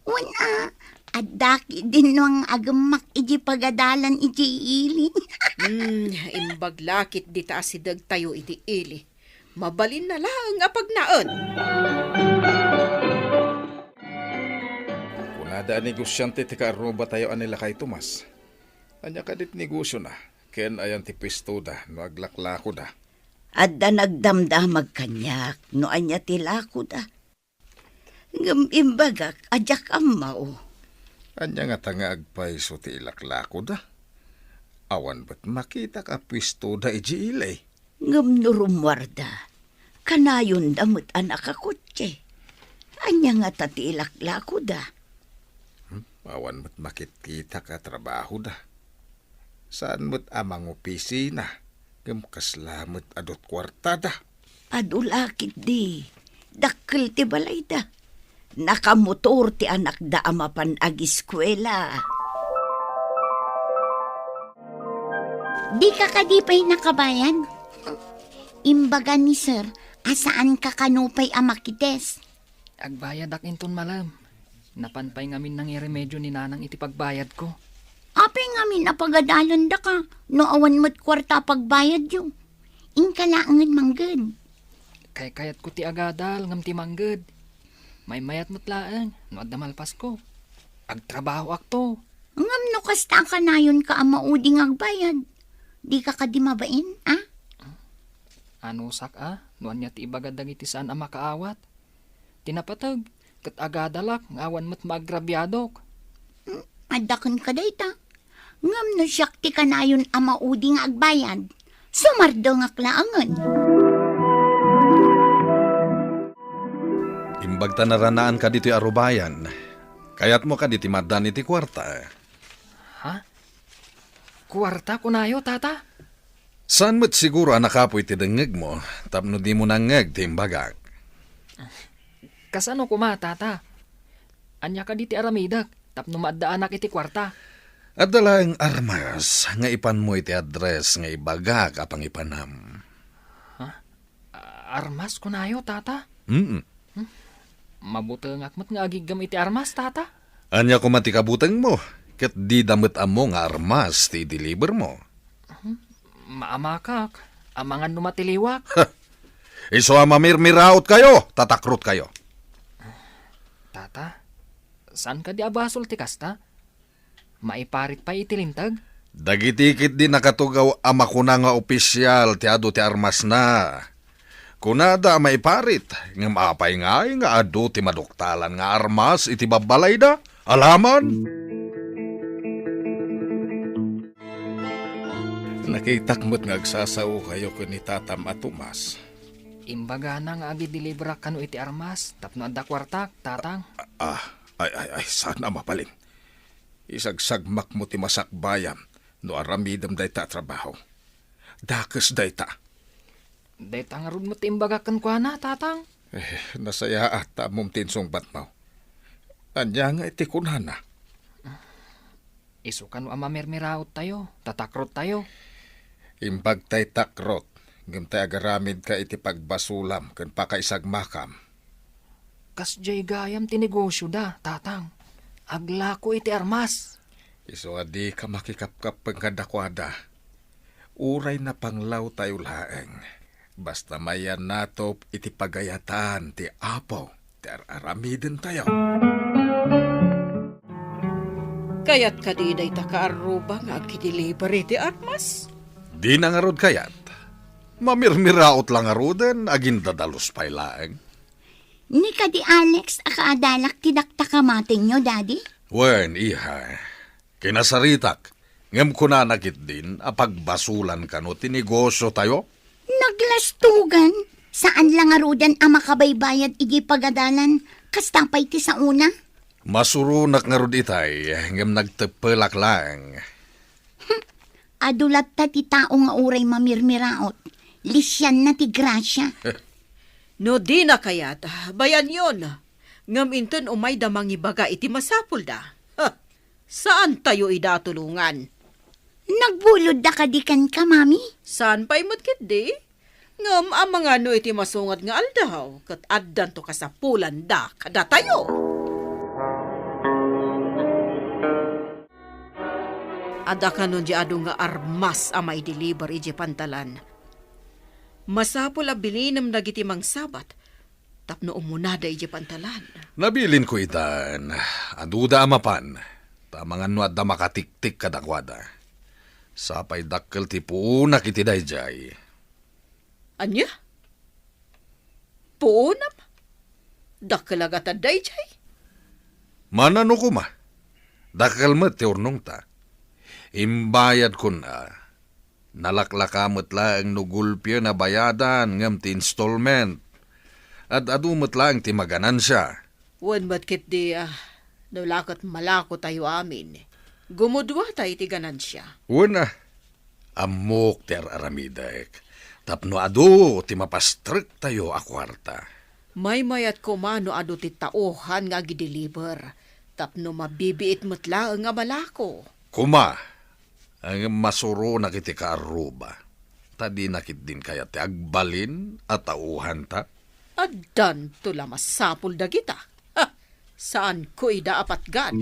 Wen a, adda ketdin nuang agemmak idiay pagadalan idiay ili. Hmm, imbag la ketdi ta asidegtayo iti ili. Mabalinna laeng a pagnaed. Kunada a negosiante ti kaarrubatayo a ni lakay Tomas. Ania kadi ti negosiona? Ken ayan ti puestoda no aglaklakoda? Adda nagdamdamag kaniak no ania ti lakoda. Ngem imbagak a diak ammo. Ania ngata nga agpayso ti ilaklakoda? Awan met makitak a puestoda idiay ili. Ngem no rummuarda, kanayonda met a nakakotse. Ania ngata ti ilaklakoda? Hmm, awan met makitkitak a trabahoda. Saan met a mangopisina, ngem kasla met adu ti kuartada. Adu la ketdi, dakkel ti balayda. Nakamotor ti anakda a mapan agiskuela. Dika kadi pay nakabayad? Imbaga ni Sir a saanka kano pay a makites. Agbayadak inton malem. Napan pay ngamin nangiremedio ni Nanang iti pagbayadko. Apay ngamin a pagadalandaka no awan met kuarta a pagbayadyo? Inka laengen mangged. Kaykayatko ti agadal ngem ti mangged. Maymayat met laeng no adda malpasko. Agtrabahoakto. Ngem no kasta a kanayonka a maudi nga agbayad, dika kadi mabain, a? Anusak a no ania ti ibagad dagiti saan a makaawat? Ti napateg, ket agadalak nga awan met maagrabiadok. Hmm, adda kenka dayta. Ngem no siak ti kanayon a maudi nga agbayad, sumardengak laengen. Imbag ta naranaan ka ditoy arubayan, kayatmo kadi ti maaddaan iti kuarta? Ha? Kuarta kunayo, Tata? Saan met siguro a nakapuy ti dengngegmo tapno dimo nangngeg ti imbagak? Kasano koma, Tata? Ania kadi ti aramidek tapno maaddaanak iti kuarta? Adda laeng armas nga ipanmo iti address nga ibagak a pangipanam. Ha? A-, armas kunayo, Tata? Mm. Hmm? Mabutengak met nga agiggam iti armas, Tata. Ania koma ti kabutengmo? Ket dida met ammo nga armas ti idelibermo. Hmm? Maamakak, amangan no matiliwak. Ha! Isu a mamirmiraot kayo, tatakrot kayo. Tata, saan kadi a basol ti kasta? Maiparit pay iti linteg? Dagiti ketdi nakatugaw a makuna nga opisial ti adu ti armasna. Kunada a maiparit, ngem apay ngay nga adu ti maduktalan nga armas iti babbalayda? Alaman? Nakitak met nga agsasaokayo ken ni Tatam a Tomas. Imbagana nga agideliberak kano iti armas tapno adda kuartak, Tatang. Ah, ay, ay, ay, saan a mabalin. Isagsagmakmo ti masakbayam no aramidem dayta a trabaho. Dakes dayta. Dayta ngarud met ti imbagak kenkuana, Tatang. Eh, nasayaat ta ammom ti insungbatmo. Ania nga iti kunana? Isu kano a mamirmiraottayo, tatakrot tayo. Imbag tay takrot, ngem tay agaramidka iti pagbasolam ken pakaisagmakam. Kasdiay gayam ti negosyoda, Tatang. Aglako iti armas. Isu a dika makikapkappeng kadakuada. Uray napanglawtayo laeng, basta mayan natop iti pagayatan ti Apo ti ar-aramidentayo. Kayat kadi dayta kaarruba nga agkideliver iti armas? Dina ngarud kayat. Mamirmiraot la ngaruden, agindadalus pay laeng. Ni kadi Alex a kaadalak ti dakta kamatenyo, Daddy? Wen, iha. Kinasaritak, ngem kunana ketdin a pagbasolan kano ti negosyotayo? Naglastugan, saan la ngaruden a makabaybayad idiay pagadalan, kasta pay ti saona? Masuronak ngarud itay, ngem nagteppelak laeng. Hmm, adu latta ti tao nga uray mamirmiraot, lisianna ti grasia. No dina kayat, bayanyon. Ngem inton umayda mangibaga iti masapulda, ha, saantayo ida a tulongan. Nagbulodda kadi kenka, Mami? Saan pay met ketdi. Ngem amangan no iti masungat nga aldaw, ket addanto kasapulanda kadatayo. Adda kanon diay adu nga armas a maideliver idiay pantalan. Masapul a bilinem dagiti mangsabat tapno umunada idiay pantalan. Nabilinko itan, aduda a mapan, ta amangan no adda makatiktik kadakuada. Sapay dakkel ti puonak iti daydiay. Ania? Puonam? Dakkel a gatad daydiay? Manano koma, dakkel met ti urnongta. Imbayadkon a, nalaklaka met laeng no gulpien a bayadan ngem ti installment. Ad-adu met laeng ti maganansia. Wen met ketdi, ah, no la ket malakotayo amin, gumuduata iti ganansia. Wen, ah, ammok ti ar-aramidek tapno adu ti mapastrektayo a kuarta. Maymayat koma no adu ti tauhan nga agideliver tapno mabibiit met laeng a malako. Koma, ngem masuronak iti kaarruba, ta dina ketdin kayat ti agbalin a tauhanta. Addanto la masapul dagita. Ha! Saanko ida a patgan.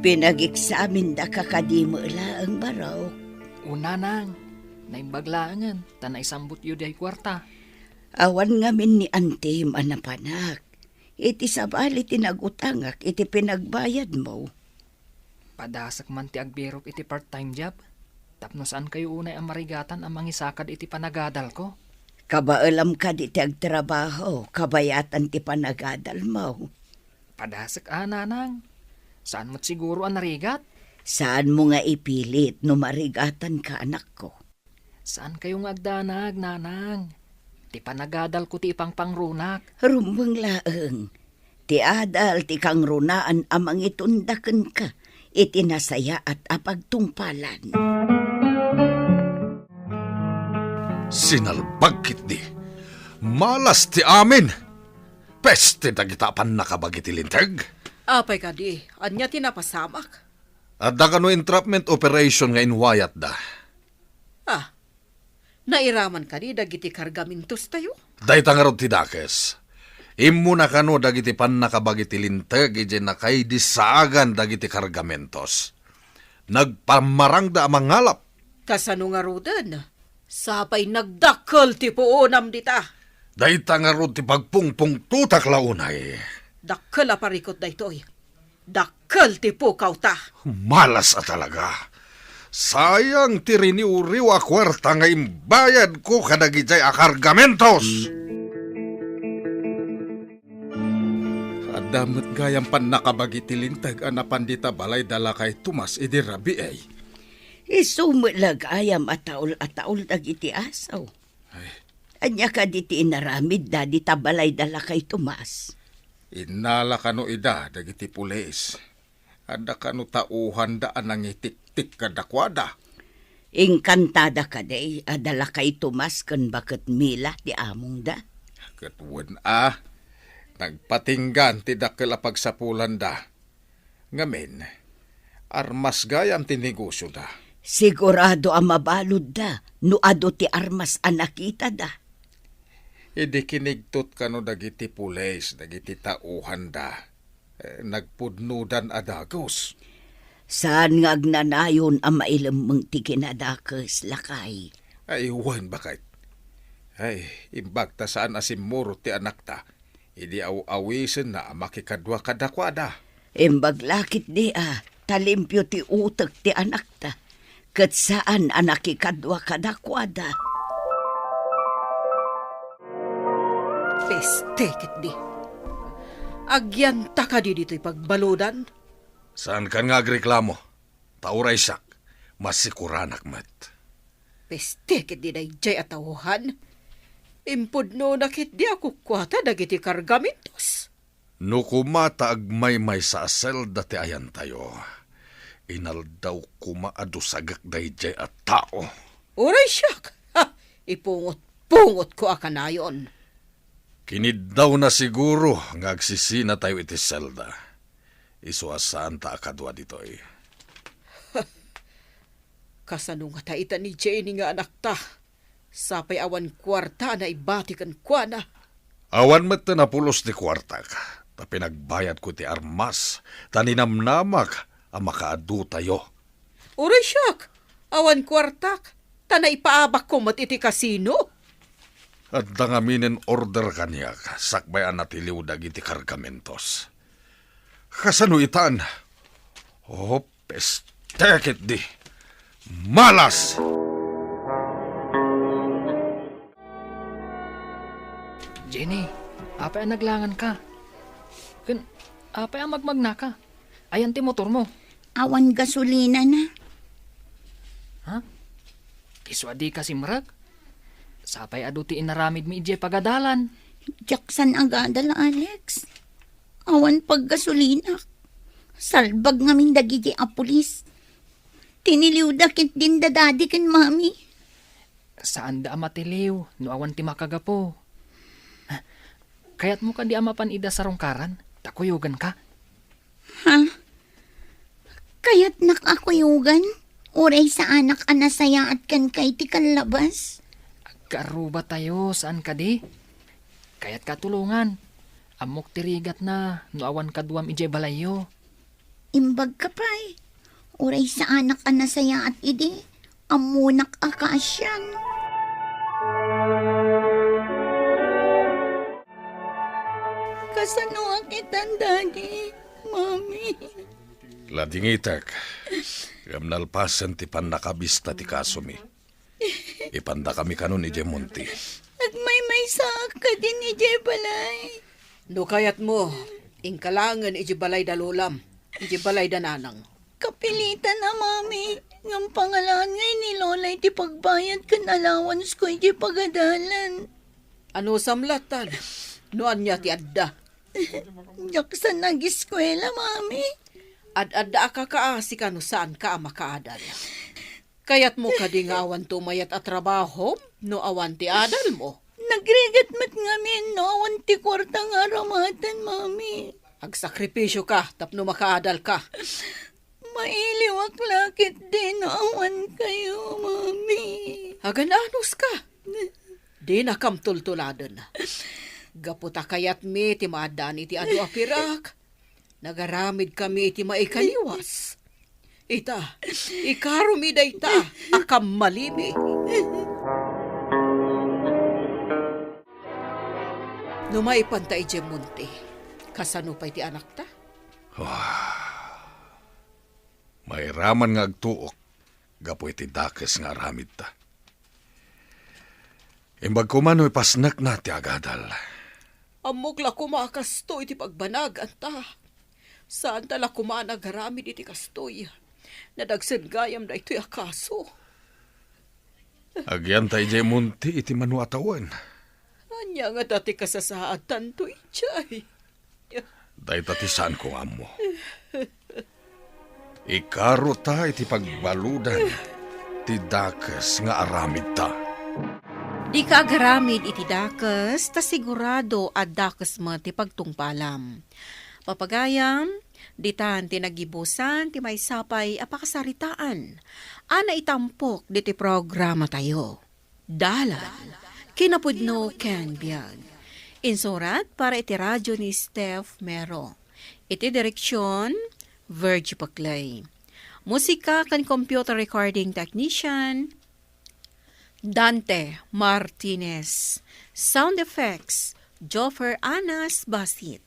Pinageksamendaka kadi met laeng, Barok? O, nanang, naimbag laengen ta naisambutyo diay kuarta. Awan ngamin ni Antim a napanak. Iti sabali ti nagutangak iti pinagbayadmo. Padasek man ti agbirok iti part-time job, tapno saankayo unay a marigatan a mangisakad iti panagadalko. Kabaelam kadi ti agtrabaho, kabayatan ti panagadalmo. Padasek a, nanang. Saan met siguro a narigat? Saanmo nga ipilit no marigatanka, anakko. Saankayo nga agdanag, nanang. Ti panagadalko ti ipangpangrunak. Rumbeng laeng. Ti adal ti kangrunaan a mangitunda kenka iti nasayaat a pagtungpalan. Sinalbag ketdi. Malas ti amin. Peste dagita a pannakabagi ti linteg. Apay kadi, ania ti napasamak? Adda kano entrapment operation nga inwayatda. Ah, nairaman kadi dagiti kargamentostayo? Dayta ngarud ti dakes. Immuna kano dagiti pannakabagi ti linteg idiay nakaidisaagan dagiti kargamentos. Nagpammarangda a mangalap. Kasano ngaruden? Sapay nagdakkel ti puonam dita. Dayta ngarud ti pagpungpungtotak la unay. Dakkel a parikut daytoy. Dakkel ti pukawta. Malas a talaga. Sayang ti riniwriw a kuarta nga imbayadko kadagidiay a kargamentos. Adda met gayam pannakabagi ti linteg a napan dita balay da lakay Tomas idi rabii. Isu met la gayam a taol a taol dagiti asaw. Ay. Ania kadi ti inaramidda dita balay da lakay Tomas? Innala kano ida dagiti pulis. Adda kano tauhanda a nangitiktik kadakuada. Inkantada kadi a da lakay Tomas ken baket Mila ti amongda? Ket wen a, nagpatinggan ti dakkel a pagsapulanda. Ngamin, armas gayam ti negosioda. Sigurado a mabaludda no adu ti armas a nakitada. Idi kinigtot kano dagiti pulis, dagiti tauhanda, eh, nagpudnodan a dagus. Saan nga agnanayon a mailemmeng ti kinadakes, lakay? Ay, wen, baket. Ay, imbag ta saan a simmurot ti anakta idi aw-awisenna a makikadua kadakuada. Imbag la ketdi a ta limpio ti utek ti anakta, ket saan a nakikadua kadakuada. Peste ketdi. Agyanta kadi ditoy pagbaludan? Saankan nga agreklamo, ta uray siak, masikuranak met. Peste ketdi daydiay a tauhan. Impudnona ketdi a kukuata dagiti kargamentos. No koma ta agmaymaysa a selda ti ayantayo, inaldaw koma a dusagek daydiay a tao. Uray siak! Ha! Ipungot-pungotko a kanayon. Kiniddawna siguro nga agsisinatayo iti selda. Isu a saanta a kadua ditoy. Kasano ngata ita ni Jenny nga anakta? Sapay awan kuarta a naibati kenkuana. Awan met ti napulos ti kuartak, ta pinagbayadko ti armas, ta ninamnamak a makaadutayo. Uray siak, awan kuartak, ta naipaabakko met iti kasino. Adda ngamin order kaniak, sakbay a natiliw dagiti kargamentos. Kasano itan? Oh, peste ketdi! Malas! Jenny, apay a naglanganka? Ken, apay a magmagnaka? Ayan ti motormo? Awan gasolinana. Ha? Isu a dika simrek? Sapay adu ti inaramidmi idiay pagadalan. Diak saan agadal, Alex. Awan paggasolinak. Salbag ngamin dagiti a pulis. Tiniliwda ketdin da Daddy ken Mami. Saanda a matiliw no awan ti makagapu. Kayatmo kadi a mapan ida sarungkaran, ta kuyoganka? Ha? Kayatnak a kuyogan? Uray saanak a nasayaat kenka iti kallabas? Agkarrubatayo, saan kadi? Kayatka a tulongan. Ammok ti rigatna no awan kaduam idiay balayyo. Imbagka pay, uray saanak a nasayaat idi, ammonak a kaasian. Kasanoak itan, Daddy, Mami? Ladingitek, ngem nalpasen ti pannakabista ti kasomi. Ipandakami kanon idiay monte. Agmaymaysaak kadin idiay balay. No kayatmo, inka laengen idiay balay da lolam, idiay balay da nanang. Kapilitan a, Mami, ngem pangalaan nga ni Lola iti pagbayad ken allowance ko idiay pagadalan. Anusam lattan, no ania ti adda? Diak saan ageskuela, Mami. Ad-adda a kakaasika no saanka a makaadal. Kayatmo kadi nga awanto mayat a trabahom no awan ti adalmo? Nagrigat met ngamin no awan ti kuarta nga aramaten, Mami. Agsakripisioka tapno makaadalka. Mailiwak la ketdi no awankayo, Mami. Agan-anuska? Dinakam tultuladen. Gapu ta kayatmi ti maaddaan iti adu a pirak, nagaramidkami iti maikaliwas. Ita, ikaromi dayta a kammalimi. No maipanta idiay monte, kasano pay ti anakta? Ah, mairaman nga agtuok gapu iti dakes nga aramidta. Imbag koma no ipasnekna ti agadal. Ammok la koma a kastoy ti pagbanaganta. Saanta la koma a nagaramid iti kastoy. Nadagsen gayam daytoy a kaso. Agyanta idiay monte iti mano a tawen. Ania ngata ti kasasaadtanto idiay? Dayta ti saanko nga ammo. Ikarota iti pagbaludan ti dakes nga aramidta. Dika agaramid iti dakes, ta sigurado a dakes met ti pagtungpalam. Papagayam, ditan ti naggibusan ti maysa pay a pakasaritaan a naitampok diti programatayo. Dalan, kinapudno ken biag. Insurat para iti radyo ni Steph Mero. Iti direksyon, Virgie Paclay. Musika ken computer recording technician, Dante Martinez. Sound effects, Joffer Anas Basit.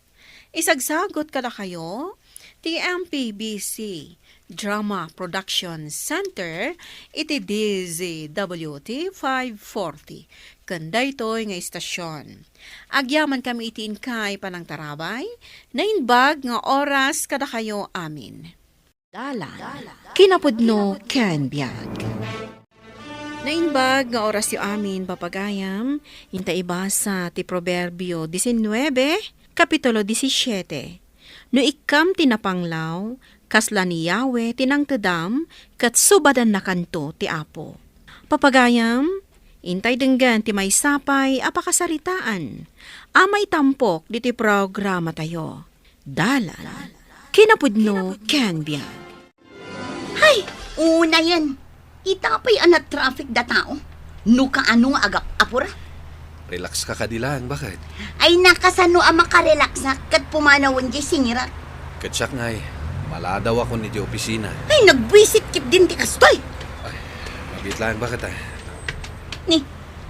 Isagsagut kadakayo ti M P B C Drama Production Center iti D Z W T five forty ken daytoy nga istasyon. Agyamankami iti inkay panangtarabay, naimbag nga oras kadakayo amin. Dalan, kinapudno ken biag. Naimbag nga orasyo amin, papagayam, inta ibasa ti Proverbio diecinuebe, Kapitulo diecisiete. No ikkam ti napanglaw, kasla ni Yahweh ti nangtedam, ket subadannakanto ti Apo. Papagayam, intay denggen ti maysa pay a pakasaritaan. A maitampok ditoy programatayo, Dalan, Kinapudno, ken Biag. Hay, unayen. Ita pay a na-traffic da tao. No kaano nga agap-apura. Relax ka kadi laeng, baket? Ay, nakasano a makarelaksak ket pumanawen diay singirak. Ket siak ngay, maladawakon idiay opisina. Ay, nagbuisit ketdin ti kastoy. Ay, mabiit laeng, baket, a. Ni,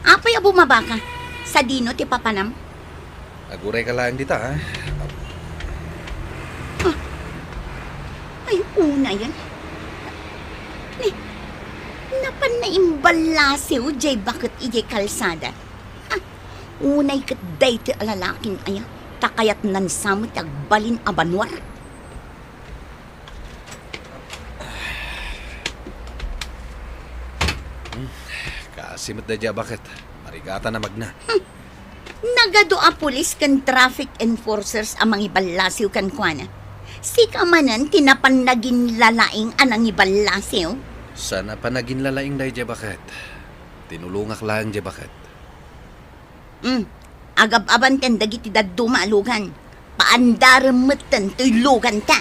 apay a bumabaka? Sadino ti papanam? Aguray ka laeng dita, a. Ah. Ay, unayen. Ni, napan naimballasiw diay baket idiay kalsada. Ah, unay ket daytoy a lalakin aya, ta kayatnan sa met ti agbalin a banua. Hmm, kaasi met daydiay a baket. Marigatan a magna. Hmm. Nagadu a pulis ken traffic enforcers a mangiballasiw kenkuana. Sika manen ti napan naginlalaing a nangiballasiw? Saan a panaginlalaing daydiay a baket. Tinulongak laeng diay baket. Hmm. Agab-abanten dagiti dadduma a lugan. Paandarem metten toy luganta.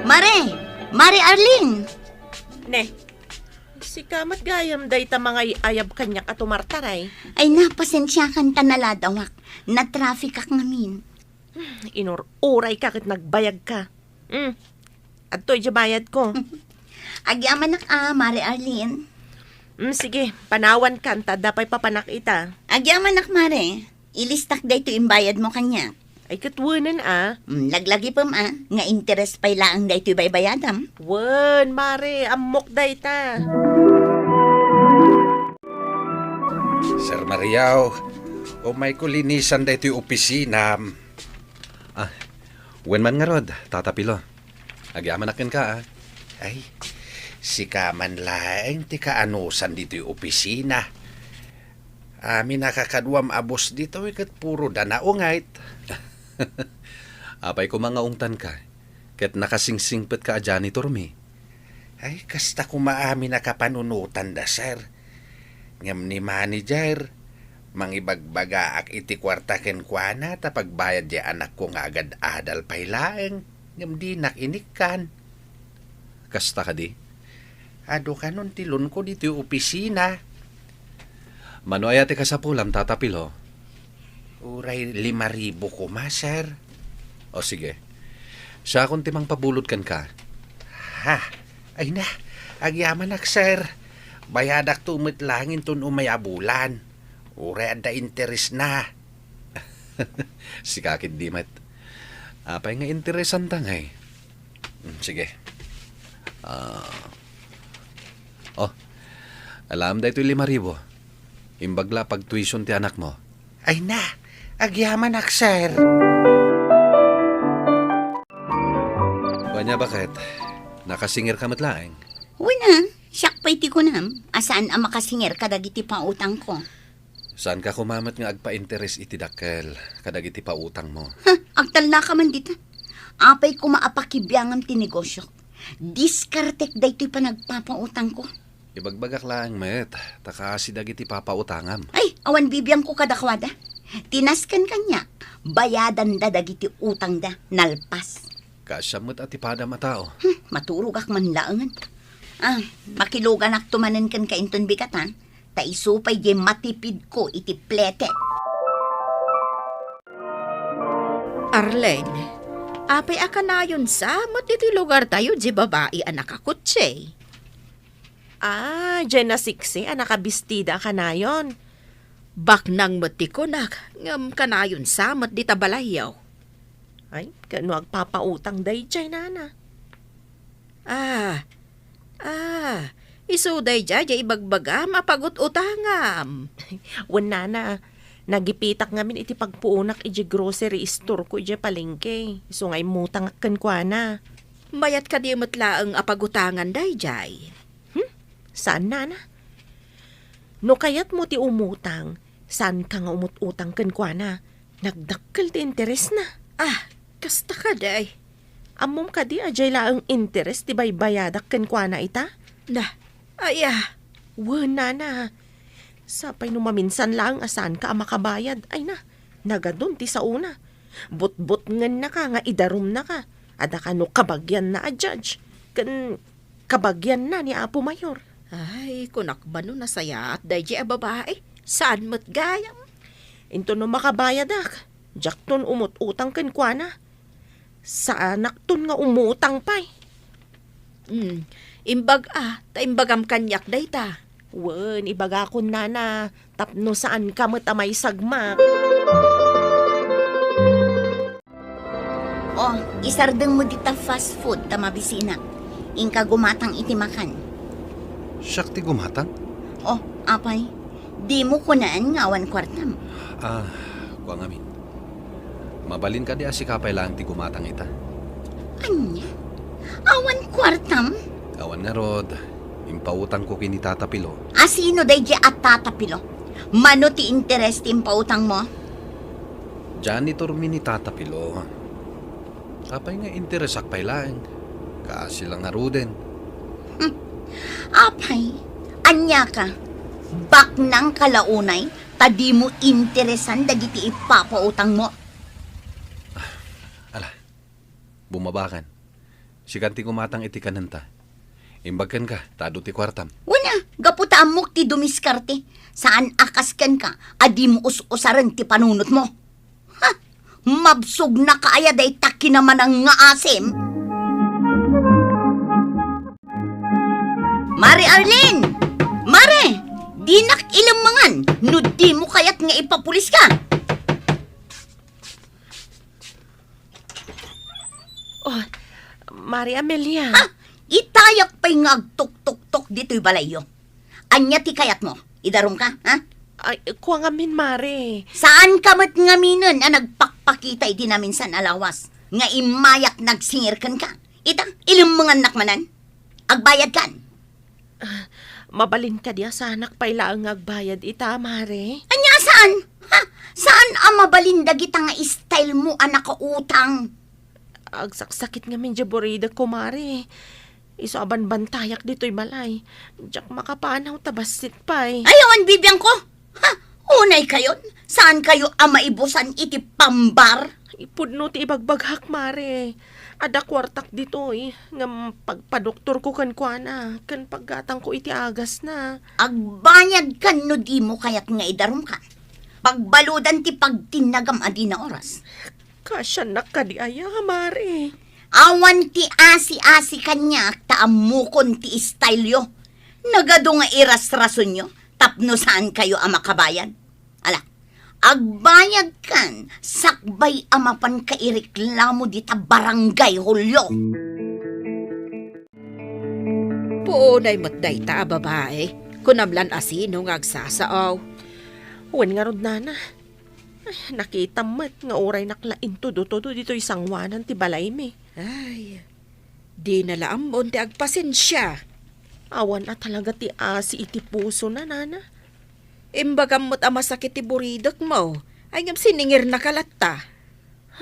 Mare! Mare Arlene! Ne, sika met gayam dayta mangay-ayab kaniak a tumartaray. Ay, na, pasensiakan ta naladawak. Natrafikak ngamin. Inur-urayka ket nagbayagka. Hmm. Adtoy diay bayadko. Agyamanak a, Mare Arlene. Hmm, sige, panawankan ta adda pay papanak ita. Agyamanak, Mare. Ilistak daytoy imbayadmo kaniak. Ay, ket wenen a. Hmm, laglagipem a, nga interes pay laeng daytoy baybayadam. Wen, Mare, ammok dayta. Sir Mariaw, umayko linisan daytoy opisinam. Ah, wen man ngarud, Tata Pilo. Agyamanak kenka, a. Ay, sika man laeng ti kaanusan ditoy opisina. Amin a kakaduam a boss ditoy ket puro da naungayt. Apay koma nga ungtanka, ket nakasingsingpetka a janitormi? Ay, kasta koma amin a kapanunotanda, sir. Ngem ni manager, mangibagbagaak iti kuarta kenkuana ta pagbayad diay anakko nga agad-adal pay laeng, ngem dinak inikkan. Kasta kadi? Adu kanon ti loanko ditoy opisina. Mano aya ti kasapulam, Tata Pilo? Uray lima ribu koma, sir. O, sige. Siakon ti mangpabulod kenka. Ha? Ay na, agyamanak, sir. Bayadakto met laeng inton umay a bulan. Uray adda interesna. Sika ketdi met. Apay nga interesanta ngay? Hmm, sige. Ah. Oh, alam daytoy lima ribu. Imbag la pagtuition ti anakmo. Ay na, agyamanak, sir. Wen a, baket, nakasingerka met laeng? Wen a, siak pay ti kunam, a saan a makasinger kadagiti pautangko. Saanka koma met nga agpainteres iti dakkel kadagiti pautangmo. Huh, agtalnaka man dita. Apay koma a pakibiangam ti negosiok? Diskartek daytoy panagpapautangko. Ibagbagak laeng met, ta kaasi dagiti papautangam. Ay, awan bibiangko kadakuada. Ti nasken kaniak, bayadanda dagiti utangda, nalpas. Kaasiam met a ti padam a tao. Hmm, maturogak man laengen. Ah, makiluganakto manen kenka inton bigat, a. Ta isu pay diay matipidko iti plete. Arlene, apay a kanayon sa met iti lugartayo diay babai a nakakotse? Ah, diay nasiksi a nakabistida a kanayon. Baknang met ti kunak, ngem kanayon sa met dita balayyo. Ay, ket no agpapautang daydiay, nana? Ah, ah, isu daydiay diay ibagbagam a pagut-utangam. Wen, nana, nagipitak ngamin iti pagpuonak idiay grocery store-ko idiay palengke. Isu nga immutangak kenkuana. Mayat kadi met laeng a pagutangan daydiay? Hmm? Saan, nana? No kayatmo ti umutang, saanka nga umut-utang kenkuana. Nagdakkel ti interesna. Ah, kasta kadi. Ammom kadi a diay laeng interes ti baybayadak kenkuana ita? Na, aya. Wen, nana. Sapay no maminsan laeng a saanka a makabayad, ay na, nagadun ti saona. Butbutngennaka nga idarumnaka. Adda kano kabagianna a judge, ken kabagianna ni Apo Mayor. Ay, kunak ba no nasayaat daydi a babae? Saan met gayam? Into no makabayadak, diakton umut-utang kenkuana. Saanakton nga umutang pay. Hmm, imbag a, ta imbagam kaniak dayta. Wen, ibagakon nana, tapno saanka met a maisagmak. O, isardengmo dita fast food ta mabisinak. Inka gumatang iti makan. Siak ti gumatang? O, apay, dimo kunaen nga awan kuartam? Ah, kua ngamin. Mabalin kadi a sika pay laeng ti gumatang ita? Ania? Awan kuartam? Awan ngarud, impautangko ken ni Tata Pilo. A sino daydi a Tata Pilo? Mano ti interes ti impautangmo? Janitor mi ni Tata Pilo. Apay nga interesak pay laeng? Kaasi la ngaruden. Hmm. Apay, ania ka? Baknang ka la unay, ta dimo interesan dagiti ipapautangmo. Ala, bumabakan. Sikan ti gumatang iti kanenta. Imbag kenka, ta adu ti kuartam. Wen a, gapu ta ammok ti dumiskarte, saan a kas kenka a dimo us-usaren ti panunotmo. Ha? Mabsognaka aya dayta kinamanang nga asim? Mare Arlene! Mare! Dinak ilemmengan no dimo kayat nga ipapuliska. Oh, Mare Amelia. Ha? Itayak pay nga agtuktoktok ditoy balayyo. Ania ti kayatmo? Idarumka, ha? Ay, kua ngamin, Mare. Saanka met ngaminen a nagpakpakita iti naminsan a lawas nga immayak nagsingir kenka? Ita, ilemmengannak manen. Agbayadkan. Ah, mabalin kadi a saanak pay laeng nga agbayad ita, Mare? Ania a saan? Ha? Saan a mabalin dagita nga style mo a nakautang? Agsaksakit ngamin diay buridekko, Mare. Isu a banbantayak ditoy balay, diak makapanaw ta bassit pay. Ay, awan bibiangko! Ha? Unay kayon? Saan kayo a maibusan iti pambar? Ipudno ti ibagbagak, Mare. Adda kuartak ditoy, ngem pagpadoktorko kenkuana, ken paggatangko iti agasna. Agbayadkan no dimo kayat nga idarumka. Pagbaludan ti pagtinnagam a dina oras. Kasiannak kadi aya, Mare? Awan ti asi-asi kaniak ta ammokon ti style-yo. Nagadu nga irasrasonyo tapno saan kayo a makabayad. Ala, agbayadkan sakbay a mapanka ireklamo dita barangay, Julio. Puonay met dayta a babae. Kunam lan a sino nga agsasao. Wen ngarud, nana. Ay, nakitam met nga uraynak la intudo-tudo ditoy sangoanan ti balaymi. Ay, dina la ammon ti agpasensia. Awan a talaga ti asi iti pusona, nana. Imbagam met a masakit ti buridekmo. Ay, ngem siningirnaka latta.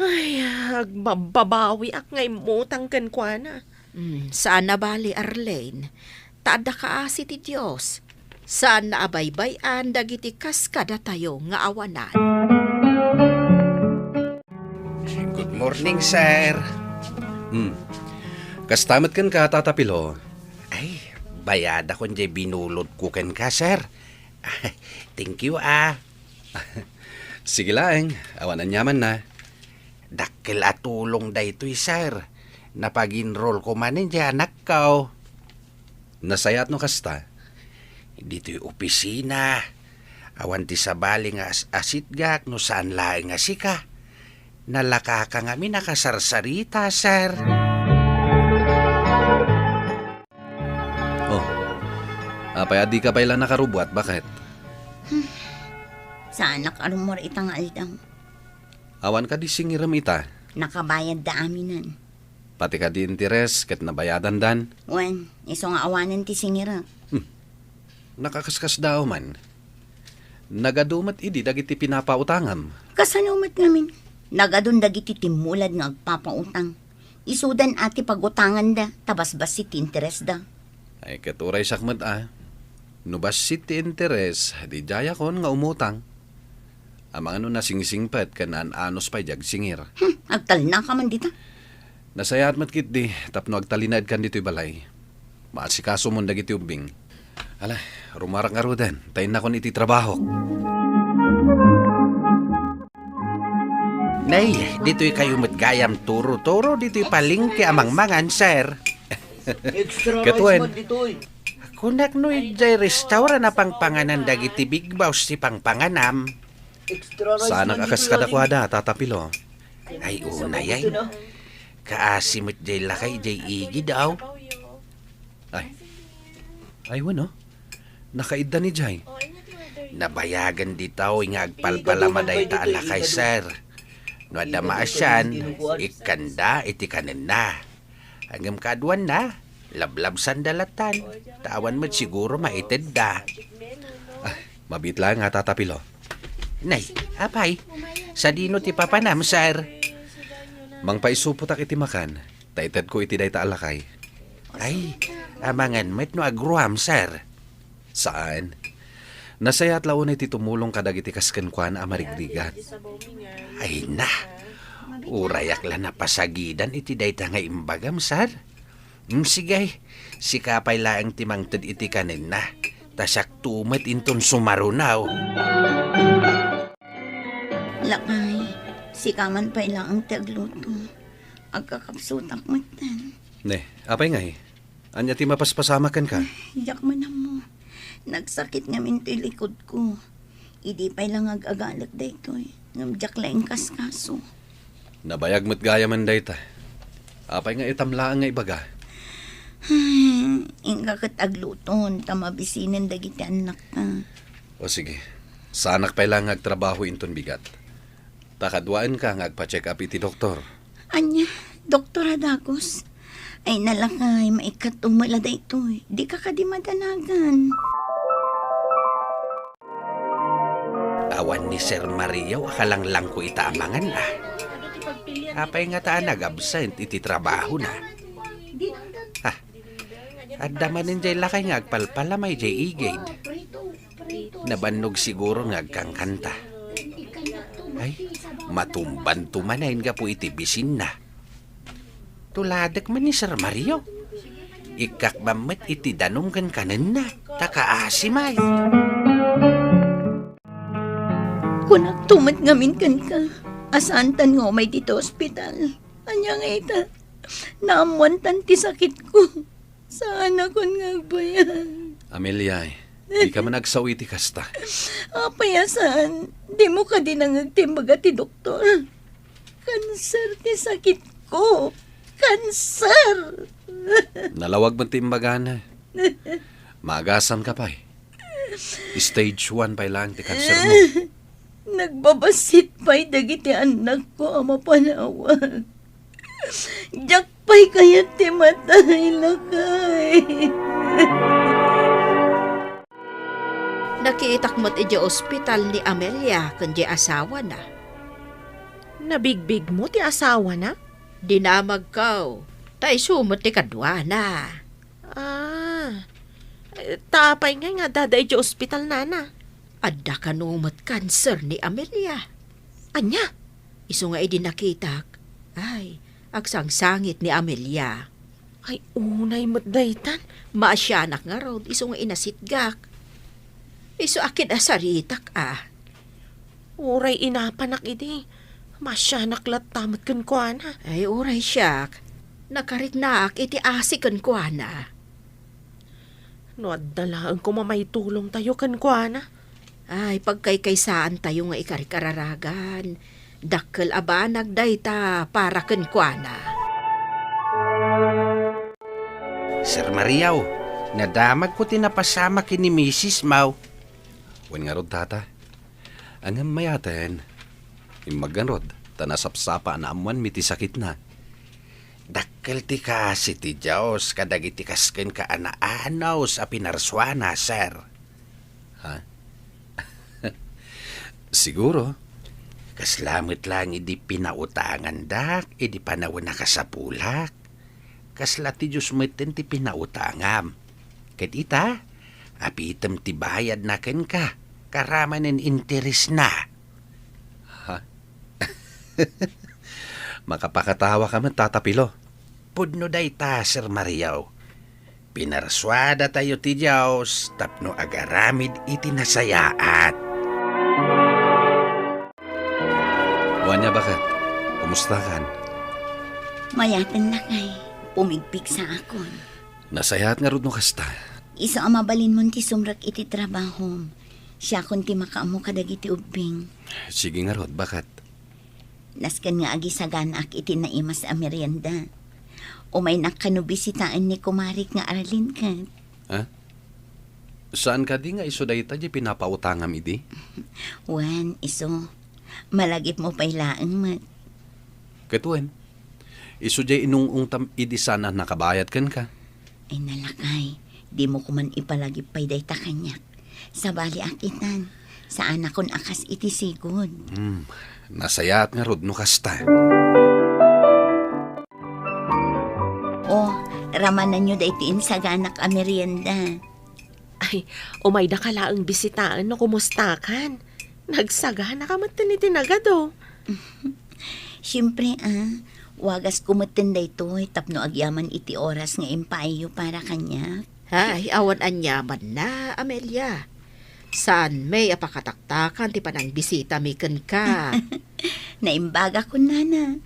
Ay, agbabbabawiak nga immutang kenkuana. Hmm, saan a bali, Arlene. Ta adda kaasi ti Dios. Saan a baybay-an dagiti kas kadatayo nga awanan. Good morning, sir. Hmm. Kasta met kenka, Tata Pilo. Ay, bayadakon diay binulodko kenka, sir. Thank you, ah. Sige laeng, awan aniamanna. Dakkel a tulong daytoy, sir. Napag-enrollko manen diay anakko. Nasayaat no kasta. Ditoy opisina, awan ti sabali nga as-asitgak no saan laeng a sika. Nalakaka ngamin a kasarsarita, sir. Oh, apay a dika pay la nakarubuat, baket? Hmm. Saanak a rummuar ita nga aldaw. Awan kadi singirem ita? Nakabayadda aminen. Pati kadi interes ket nabayadandan? Wen, isu nga awanen ti singirek. Hmm. Nakakaskasdaaw man. Nagadu met idi dagiti pinapautangam. Kasano met ngamin? Nagadun dagiti timmulad nga agpapautang. Isudan a ti pagutanganda, ta basbassit ti interesda. Ay, ket uraysak met a. No bassit ti interes, di diayakon nga umutang. Amangan no nasingsingpet ken an-anus pay di agsingir. Hmm, agtalnaka man dita. Nasayaat met ketdi tapno agtalinaedkan ditoy balay. Maasikasom dagiti ubbing. Ala, rumarak ngaruden, ta innakon iti trabahok. Nay, ditoy kayo met gayam turo-turo ditoy palengke a mangmangan, sir. Extra rice Katuen. Man ditoy. Kunak no idiay restaurant a pangpanganan dagiti big boss ti pangpanganam. Extra rice Sana man akas ditoy, kadakuada, Tata Pilo. Ay, unay ay. Kaasi met jay lakay jay igid, aw. Ay. Ay, wano? Nakaidda ni jay. Nabayagan ditaw nga agpalpalama dayta a lakay, sir. No adda maasian, ikkanda iti kanenna. Ngem kaaduanna, lablabsanda latan. Ta awan met siguro maitedda. Ah, mabiit laeng nga, Tata Pilo. Nay, apay, sadino ti papanam, sir? Mangpaisupotak iti makan, ta itedko iti dayta a lakay. Ay, amangan met no agruam, sir. Saan. Nasayaat la unay ti tumulong kadagiti kas kenkuana a marigrigat. Ay na, urayak la napasagidan iti dayta nga imbagam, sir. Mm, sige, sika pay laeng ti mangted iti kanenna, ta siakto met inton sumarunaw. Lakay, sika man pay laeng ti agluto. Agkakapsutak metten. Ne, apay ngay? Ania ti mapaspasamak kenka? Diak man ammo. Nagsakit ngamin toy likudko. Idi pay la nga ag-agalek daytoy, ngem diak la inkaskaso. Nabayag met gayam dayta. Apay nga itam laeng nga ibaga? Ay, inka ket agluton ta mabisinen dagiti annakta. O sige, saanak pay la nga agtrabaho inton bigat. Ta kaduaenka nga agpa-check up iti doktor. Ania, doktor a dagus? Ay na lakay, maikkat met la daytoy. Dika kadi madanagan. Awan ni Sir Mario a kalanglangko ita a mangan, a. Apay ngata a nag-absent iti trabahona? Ah, adda manen jay lakay nga agpalpalama idiay igid. Nabannog siguro nga agkankanta. Ay, matumbanto manen gapu iti bisinna. Tuladek man ni Sir Mario. Ikkakbam met iti danum ken kanenna, ta kaasi may. Kunakto met ngamin kenka, a saantan nga umay ditoy ospital. Ania nga ita, naammoantan ti sakitko. Saanakon nga agbayag. Amelia, dika man agsao iti kasta. Apay a saan, dimo kadi nangngeg ti imbaga ti doktor? Kanser ti sakitko. Kanser! Nalawag met ti imbagana. Maagasamka pay. Stage one pay laeng ti kansermo. Nagbabassit pay dagiti annakko a mapanawag. Diak pay kayat ti matay, lakay. Nakitak met idiay ospital ni Amelia ken diay asawana. Nabigbigmo ti asawana? Dinamagko, ta isu met ti kaduana. Ah, eh, ta apay ngay nga addada idiay ospital, nana? Adda kano met kanser ni Amelia. Ania? Isu nga idi nakitak, ay, agsangsangit ni Amelia. Ay, unay met daytan. Maasianak ngarud, isu nga inasitgak. Isu a ket asaritak, a. Uray inapanak idi, maasianak latta met kenkuana. Ay, uray siak. Nakariknaak iti asi kenkuana. No adda laeng koma maitulongtayo kenkuana. Ay, pagkaykaysaantayo nga ikarkararagan. Dakkel a banag dayta para kenkuana. Sir Mario, nadamagko ti napasamak ken ni Misis Mau. Wen ngarud, tata. Ngem mayaten, immag ngarud, ta nasapsapa a naammoanmi ti sakitna. Dakkel ti kaasi ti Dios kadagiti kas kenka a naanus a pinarsuana, sir. Ha? Siguro. Kasla met laeng idi pinautangandak idi panawen a kasapulak. Kasla ti Dios metten ti pinautangam. Ket ita, Apitem ti bayadna kenka, karamanen interesna. Ha? Makapakatawaka met, Tata Pilo. Pudno dayta, Sir Mario. Pinarsuadatayo ti Dios tapno agaramid iti nasayaat. Wen a, baket, kumustakan? Mayaten, lakay. Pumigpigsaakon. Nasayaat ngarud no kasta. Isu a mabalinmon ti sumrek iti trabahom. Siakon ti makaammo kadagiti ubbing. Sige ngarud, baket. Nasken nga agisaganaak iti naimas a merienda. Umaynak kano bisitaen ni kumarik nga Arlene ket. Ha? Saan kadi nga isu dayta di pinapautangam idi? Wen, isu. Malagipmo pay laeng met. Ket wen, isu diay inung-ungtam idi saan a nakabayad kenka. Ay, nalakay, dimo koman ipalagip pay dayta kaniak. Sabaliak itan, saanakon a kas iti sigud. Hmm, nasayaat ngarud no kasta. O, ramananyo daytoy insaganak a merienda. Ay, umaydaka laeng bisitaen no kumustakan. Nagsaganaka metten iti nagado. Siempre, a, wagasko metten daytoy tapno agyaman iti oras nga impaayyo para kaniak. Ay, awan aniamanna, Amelia. Saan met a pakataktakan ti panangbisitami kenka. Naimbagakon, nana.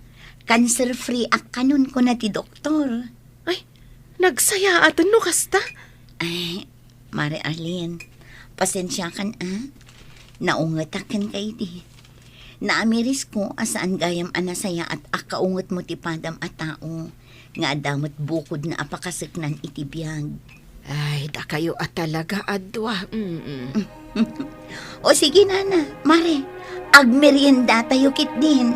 Cancer-free ak kanon, kuna ti doktor. Ay, nagsayaaten no kasta. Ay, Mare Arlene, pasensiakan, a. Naungetak kenka idi. Naamirisko a saan gayam a nasayaat a kaungetmo ti padam a tao nga adda met bukodna a pakaseknan iti biag. Ay, dakayo a talaga a dua. Mm-mm. O sige, nana, mare, agmeriendatayo ketdin.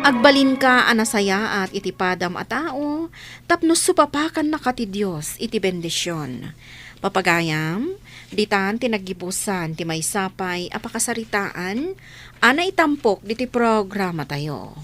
Agbalinka a nasayaat iti padam a tao tapno supapakannaka ti Dios iti bendision. Papagayam, ditan ti naggibusan ti maysa pay a pakasaritaan a naitampok diti programatayo.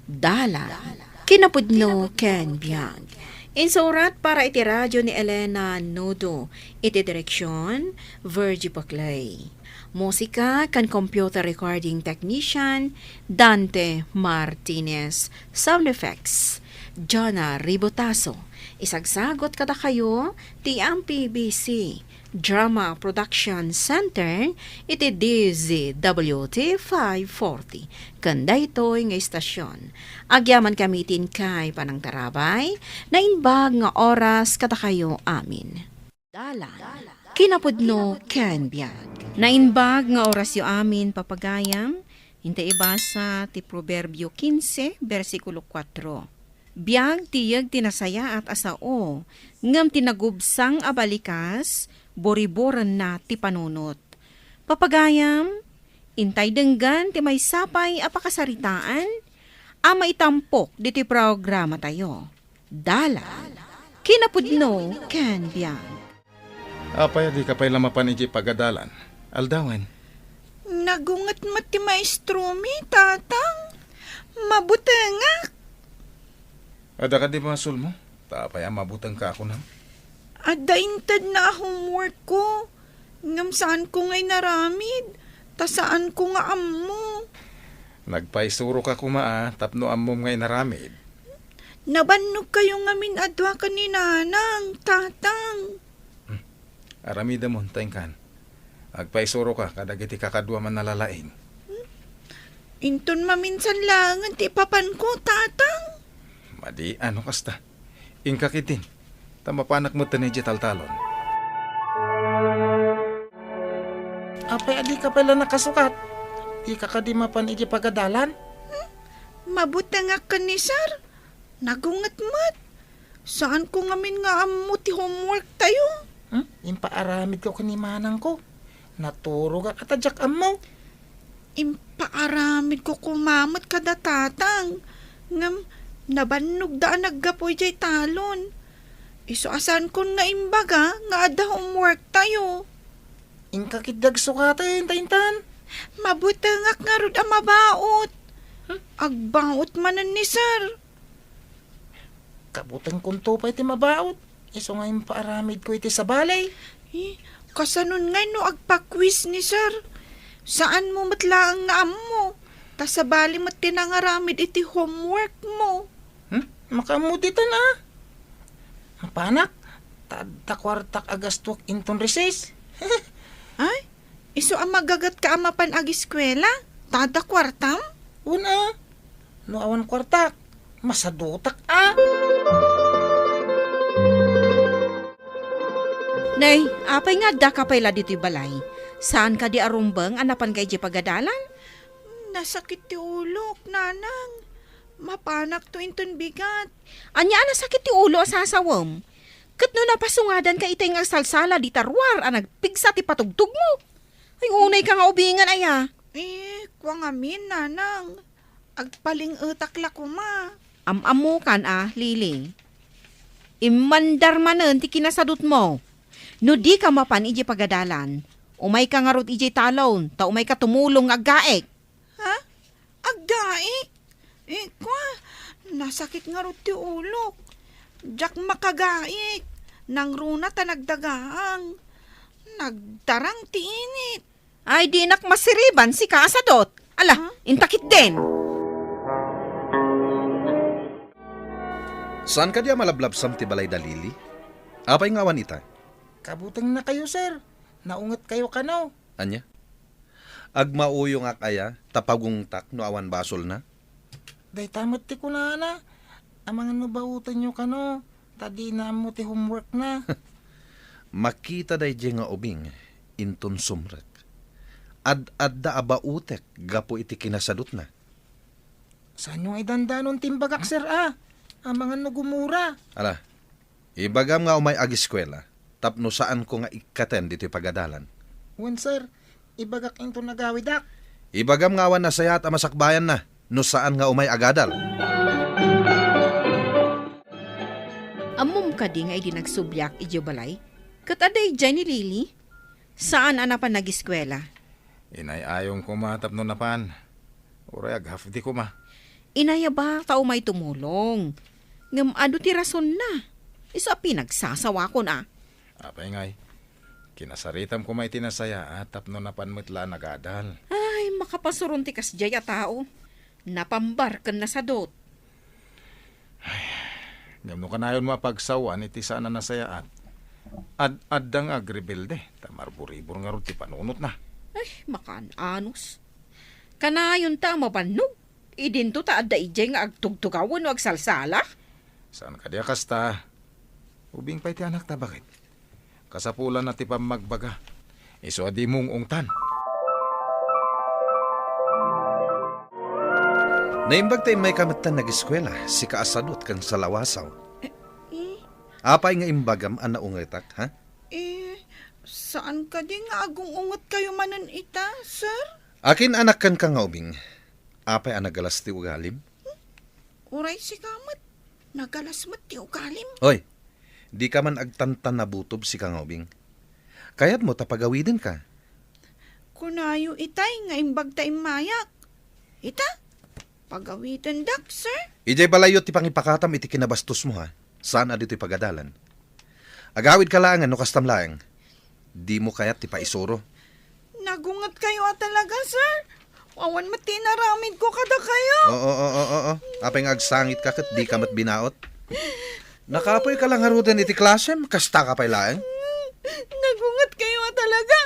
Dalan, kinapudno ken biag. Insurat para iti radio ni Elena Nodo, iti direksion, Virgie Paclay. Musika ken computer recording technician, Dante Martinez. Sound effects, Jana Ribotazo. Isagsagot kadakayo ti M P B C Drama Production Center iti D Z W T five forty. Ken daytoy nga istasion, agyamankami ti inkay panangtarabay, naimbag nga oras kadakayo amin. Dalan, kinapudno ken biag. Naimbag nga orasyo amin, papagayam, intay ibasa ti Proverbio quince, bersikulo kuatro. Biag ti yeg ti nasayaat a sao, ngem ti nagubsang a balikas, buriburenna ti panunot. Papagayam, intay denggen ti maysa pay a pakasaritaan a maitampok ditoy programatayo. Dalan, kinapudno ken biag. Apay a dika pay la mapan idiay pagadalan? Aldawen. Nagunget met ti maestromi, Tatang. Mabutengak. Adda kadi basolmo? Ta apay a mabutengka a kunam? Adda intedna a homeworkko, ngem saanko nga inaramid, ta saanko nga ammo. Nagpaisuroka koma a tapno ammom nga inaramid. Nabannogkayo ngamin a dua ken ni Nanang, Tatang. Hmm. Aramidemon ta inkan. Agpaisuroka kadagiti kakaduam a nalalaing. Inton maminsan laengen ti ipapanko, Tatang. Madi a no kasta. Inka ketdin, ta mapanak metten idiay taltalon. Apay a dika pay la nakasukat? Dika kadi mapan idiay pagadalan? Hmm? Mabutengak ken ni Sir. Nagunget met. Saanko ngamin nga ammo ti homeworktayo. Hmm? Impaaramidko ken ni manangko. Naturogak a ta diak ammo. Impaaramidko koma met kada tatang. Ngem nabannogda a naggapu idiay talon. Isu a saankon nga imbaga nga adda homeworktayo. Inka ketdi agsukaten ta intan. Mabutengak ngarud a mabaut. Hmm? Agbaut manen ni Sir. Kabutengkonto pay ti mabaut. Isu nga impaaramidko iti sabali. Eh, kasanon ngay no agpa-quiz ni sir? Saanmo met laeng nga ammo. Ta sabali met ti nangaramid iti homework mo. Hmm? Makaammo ditan, a. Mapanak, ta adda kuartak a gastuak inton recess. Ay, isu a magagatka a mapan agiskuela? Ta adda kuartam? Wen a. No awan kuartak, masadutak a. Nay, apay nga addaka pay la ditoy balay? Saan kadi a rumbeng a napanka idiay pagadalan? Nasakit ti ulok, nanang. Mapanakto inton bigat. Ania a nasakit ti ulo a sasawem? Ket no napasungadanka itay nga agsalsala dita ruar a nagpigsa ti patugtogmo? Ay, unayka nga ubingen, aya. Eh, kua ngamin, nanang. Agpaling-etak la koma. Am-ammokan a, Lily. Immandar manen ti kinasadutmo. No dika mapan idiay pagadalan, umayka ngarud idiay talon, ta umayka tumulong nga aggaik. Ha? Aggaik? Eh, kua, nasakit ngarud ti ulok. Diak makagaik. Nangruna ta nagdagaang. Nagdarang ti init. Ay, dinak masiriban, sika a sadot. Ala, Huh? inta ketdin. Saan kadi a malablabsam ti balay da Lily? Apay nga awan ita? Kabutengnakayo, sir. Naungetkayo kano. Ania? Agmauyongak aya, ta pagungtak no awan basolna? Dayta met ti kunana, amangan no baotenyo kano, ta dina ammo ti homeworkna. Makita daydiay nga ubing, inton sumrek. Ad-adda a baotek gapu iti kinasadutna. Saanyo nga idandanon ti imbagak, sir, a? Amangan no gumura. Ala, ibagam nga umay agiskuela, tapno saanko nga ikkaten ditoy pagadalan. Wen, sir. Ibagak inton agawidak. Ibagam nga awan nasayaat a masakbayanna no saan nga umay agadal. Ammom kadi nga idi nagsubliak idiay balay, ket adda idiay ni Lily? Saan a napan nagiskuela. Inay-ayong koma tapno napan. Uray ag-half day koma. Inayabak ta umay tumulong. Ngem adu ti rasonna. Isu a pinagsasawakon a. Apay ngay, kinasaritam koma iti nasayaat tapno napan met la a nagadal. Ay, makapasuron ti kasdiay a tao. Napambar ken nasadot. Ay, ngem no kanayonmo a pagsawan iti saan a nasayaat, ad-adda nga agrebelde, ta marburibor ngarud ti panunotna. Ay, makaan-anos. Kanayon ta a mabannog. Idinto ta adda idiay nga agtugtugaw wenno agsalsala? Saan kadi a kasta? Ubing pay ti anakta, baket. Kasapulanna ti pammagbaga. Isu a di mung-ungtan. Naimbag ta immayka metten nagiskuela, sika a sadot ken salawasaw. Eh, eh. Apay nga imbagam a naungetak, ha? Eh, saan kadi nga agung-ungetkayo manen ita, sir? Akin-anak kenka nga ubing. Apay a nagalas ti ugalim? Uray sika met, nagalas met ti ugalim. Oy, dika man agtantanabutob, sika nga ubing. Kayatmo ta pagawidenka? Kunayo itay nga imbag ta immayak. Ita, pagawidendak, sir. Idiay balayyo ti pangipakatam iti kinabastosmo, ha? Saan a ditoy pagadalan. Agawidka laengen no kastam laeng. Dimo kayat ti paisuro. Nagungetkayo a talaga, sir. Awan met ti inaramidko kadakayo. Oo, oo, oo, oo. Apay nga agsangitka ket dika met binaot? Nakapoyka la ngaruden iti klasem, kastaka pay laeng? Nagungetkayo a talaga.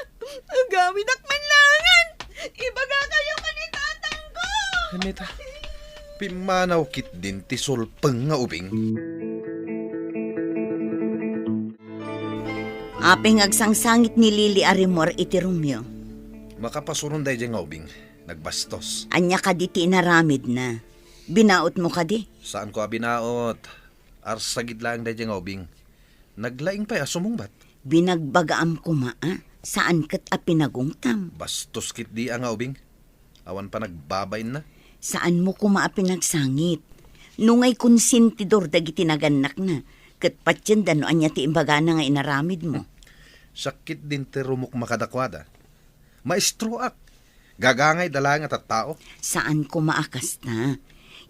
Agawidak man laengen. Ibagakayo man ni tatangko. Anita, pimmanaw ketdin ti sulpeng nga ubing. Apay nga agsangsangit ni Lily a rimmuar iti Romeo? Makapasuron daydiay nga ubing. Nagbastos. Ania kadi ti inaramidna? Binaotmo kadi? Saanko a binaot. Arsagid laeng daydiay nga ubing. Naglaing pay a sumungbat. Binagbagaam koma a, saan ket a pinagungtam. Bastos ketdi a nga ubing. Awan panagbabainna. Saanmo koma a pinagsangit. No ngay konsentidor dagiti nagannakna, ket patienda no ania ti imbagana nga inaramidmo. Siak ketdin ti rumukma kadakuada. Maestroak. Gagangayda laeng a tattao. Saan koma a kasta.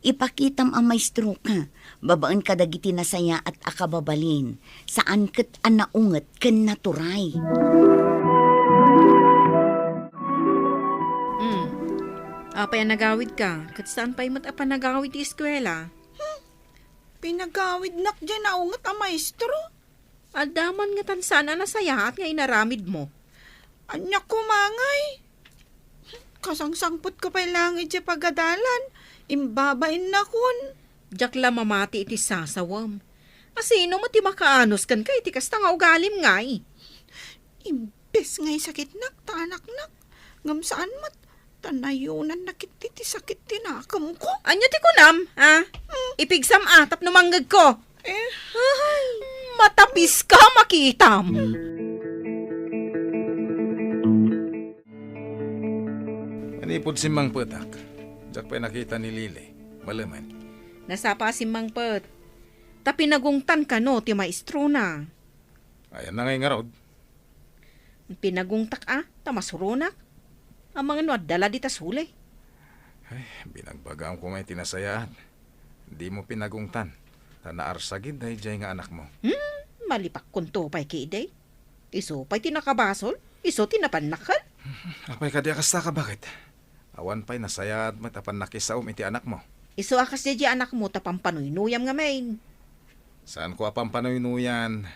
Ipakitam a maestroka, babaen kadagiti nasayaat a kababalin, saan ket a naunget ken naturay. Hmm. Apay a nagawidka? Ket saan pay met a panagawid ti eskuela? Hmm. Pinagawidnak diay naunget a maestro. Adda man ngatan saan a nasayaat nga inaramidmo? Ania koma ngay? Kasangsangpetko pay laeng idiay pagadalan, imbabainnakon. Diak la mamati iti sasawem. A sino met ti makaanus kenka iti kasta nga ugalim ngay? Imbes nga isakitnak ta anaknak, ngem saan met ta nayunannak iti ti sakit ti nakemko. Ania ti kunam, ha? Hmm. Ipigsam a tapno mangngegko. Eh? Ay, matapiska, makitam. Manipud simmangpetak, diak pay nakita ni Lily. Malemen. Nasapa a simmangpet. Ta pinagungtan kano ti maestrona. Ayanna ngay ngarud? Pinagungtak a, ta masuronak. Amangan no adda la dita sulay. Ay, binagbagam koma iti nasayaat. Dimo pinagungtan, ta naarsagid daydiay nga anakmo. Hmm, malipakkonto pay kidi. Isu pay ti nakabasol, isu ti napannakkel. Apay kadi a kasta, kabaket? Awan pay nasayaat met a pannakisaom iti anakmo. Isu a kas daydiay anakmo ta pampanuynuyam ngamin. Saanko a pampanunuyan,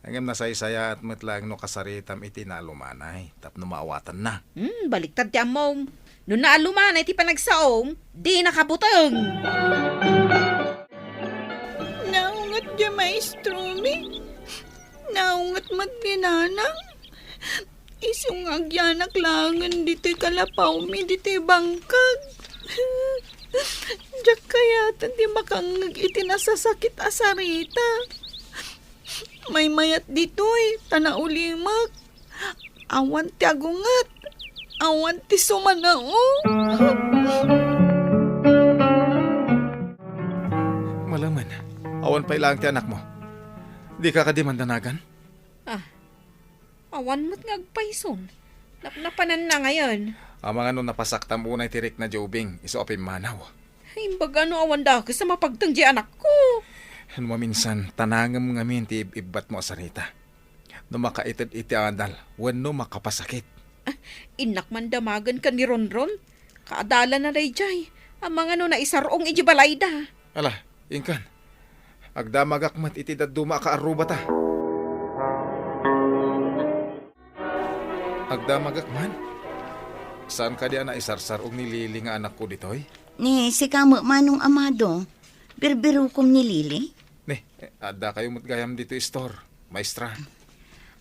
ngem nasaysayaat met laeng no kasaritam iti naalumanay tapno maawatanna. Hmm, baliktad ti ammom. No naalumanay ti panagsaom, dinaka buteng. Naunget diay maestromi. Naunget met ni nanang. Isu nga agyanak laengen ditoy kalapawmi ditoy bangkag. Diak kayaten ti makangngeg iti nasasakit a sarita. Maymayat ditoy, ta naulimek. Awan ti agunget. Awan ti sumanao. Malemen, awan pay laeng ti anakmo. Dika kadi mandanagan? Ah, awan met nga agpayson. Napnapananna ngayen. Amangan no napasaktam unay ti rikna diay ubing, isu a pimmanaw. Imbag a no awan dakes a mapagteng diay anakko. No maminsan, tanangem ngamin ti ib-ibbatmo a sarita. No makaited iti adal, wenno makapasakit. Ah, innak man damagen ken ni Ronron. Kaadalanna daydiay. Amangan no naisar-ong idiay balayda. Ala, inkan. Agdamagak met iti dadduma a kaarrubata. Agdamagak man? Saan kadi a naisarsar-ong ni Lily nga anakko ditoy? Ni sika met, Manong Amado, birbirukom ni Lily? Ni, adda kayo met gayam ditoy istor, maestra.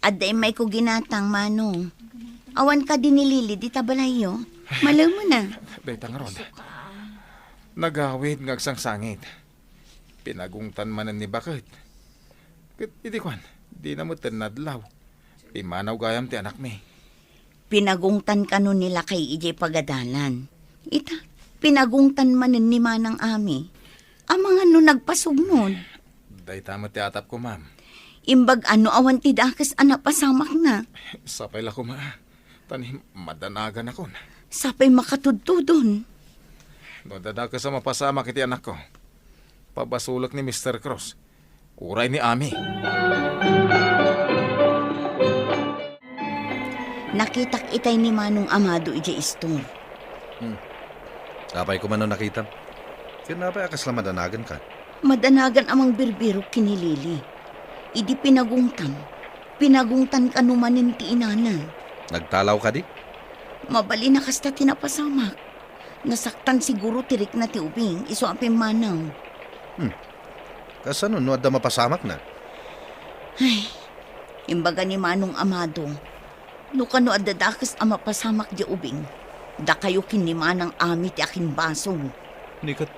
Adda immayko ginatang, Manong. Awan kadi ni Lily dita balayyo? Malemen a. Dayta ngarud. Nagawid nga agsangsangit. Pinagungtan manen ni baket. Ket idi kuan, dina met nadlaw. Pimmanaw gayam ti anakmi. Pinagungtan kano ni lakay idiay pagadalan. Ita, pinagungtan manen ni Manang Ami. Amangan no nagpasugnod. Dayta met ti atapko, ma'am. Imbag a no awan ti dakes a napasamakna. Sapay la koma. Ta ni madanaganakon. Sapay makatudtudon. No adda dakes a mapasamak iti anakko, pabasolek ni Mister Cruz. Uray ni Ami. Nakitak itay ni Manong Amado idiay istor. Hmm. Apay koma no nakitam? Ken apay a kasla madanaganka? Madanagan a mangbirbirok ken ni Lily. Idi pinagungtan, pinagungtan kano manen ti inana. Nagtalaw kadi? Mabalin a kasta ti napasamak. Nasaktan siguro ti rikna ti ubing, isu a pimmanaw. Hmm. Kasano no adda mapasamakna? Ay, imbaga ni Manong Amado, no kano adda dakes a mapasamak diay ubing, dakayo ken ni Manang Ami ti akimbasol. Ni ket,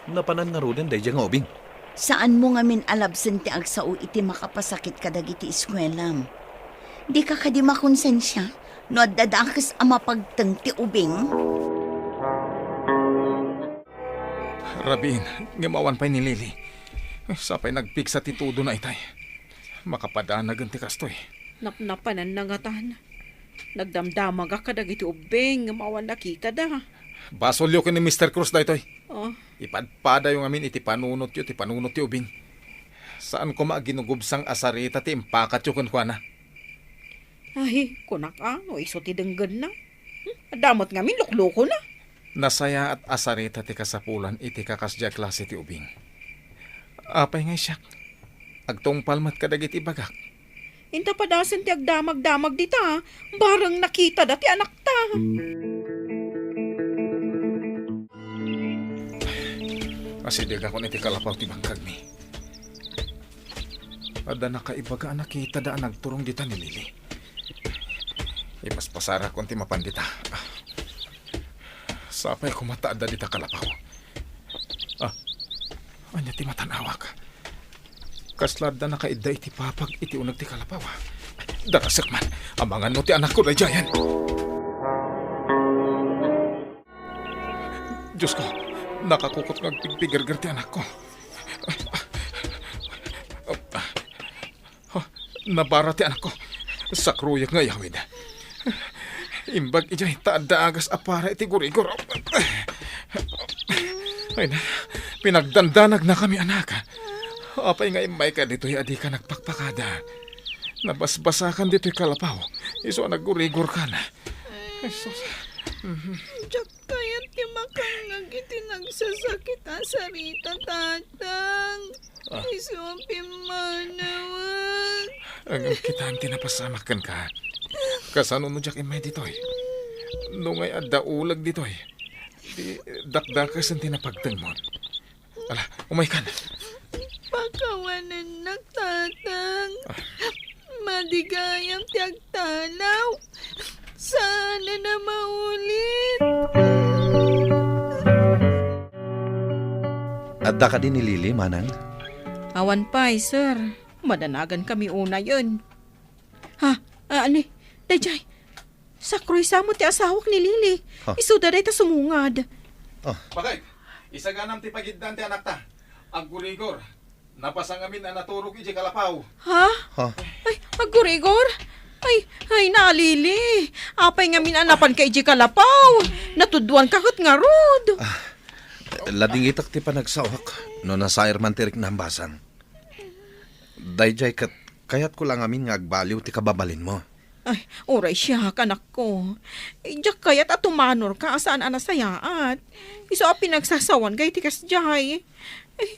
napanan ngaruden daydiay nga ubing? Saanmo ngamin a labsen ti agsao iti makapasakit kadagiti eskuelam. Dika kadi makonsensia no adda dakes a mapagteng ti ubing? Rabiin, ngem awan pay ni Lily. Sapay nagpigsa ti tudona itay. Makapadanagen ti kastoy. Napnapananna ngatan. Nagdamdamagak kadagiti ubbing ngem awan nakitada. Basolyo ken ni Mister Cruz daytoy. Oh. Ipadpadayo ngamin iti panunotyo ti panunot ti ubing. Saan koma a ginugubsang a sarita ti impakatyo kenkuana. Ay, kunak a, no isu ti denggenna. Hmm, adda met ngamin luklukona. Nasayaat a sarita ti kasapulan iti kakasdiay a klase ti ubing. Apay ngay siak? Agtungpal met kadagiti ibagak. Inta padasen ti agdamagdamag dita, bareng nakitada ti anakta. Asidegakon iti kalapaw ti bangkagmi. Adda nakaibaga a nakitada a nagturong dita ni Lily. Ipaspasarakon ti mapan dita. Sapay koma ta adda dita kalapaw. Ah, ania ti matan-awak? Kasla adda nakaidda iti papag iti uneg ti kalapaw. Darasek man, amangan no ti anakko daydiayen. Diosko, nakakukot nga agpigpigerger ti anakko. Ha, nabara ti anakko. Sakruyak nga iyawid. Imbag idiay ta adda agas a para iti gurigor. Ay na, pinagdandanagnakami, anak. Apay nga immayka ditoy a dika nagpakpakada? Nabasbasakan ditoy kalapaw, isu a naggurigorkan. Ay, sus. Mhm. Diak kayat ti makangngeg iti nagsasakit a sarita, Tatang. Ah. Isu a pimmanawak. Ngem kitam ti napasamak kenka. Kasano no diak immay ditoy? No ngay adda uleg ditoy, di dakdakesen ti napagtengmon. Ala, umaykan. Pakawanennak, Tatang. Ah. Madi gayam ti agtalaw. Saan a maulit. Adda kadi ni Lily, Manang? Awan pay, sir. Madanagan kami unayen. Ha? Ah, ani? Daydiay. Sakroy sa met ti asawak ni Lily. Ha? Isuda dayta sumungad. Ah. Bakit? Isaganam ti pagiddaan ti anakta. Aggurigor. Napasangamin a naturog idiay kalapaw. Ha? Ha? Ay, aggurigor? Ay, ay, na, Lily. Apay ngamin a napanka idiay kalapaw? Natudwanka ket ngarud. Ah, ladingitak ti panagsaok no nasair man ti riknam, Basang. Daydiay ket kayatko la ngamin nga agbaliw ti kababalinmo. Ay, uray siak, anakko. Diak kayat a tumanorka a saan a nasayaat. Isu a pinagsasawan ka iti kasdiay. Ay,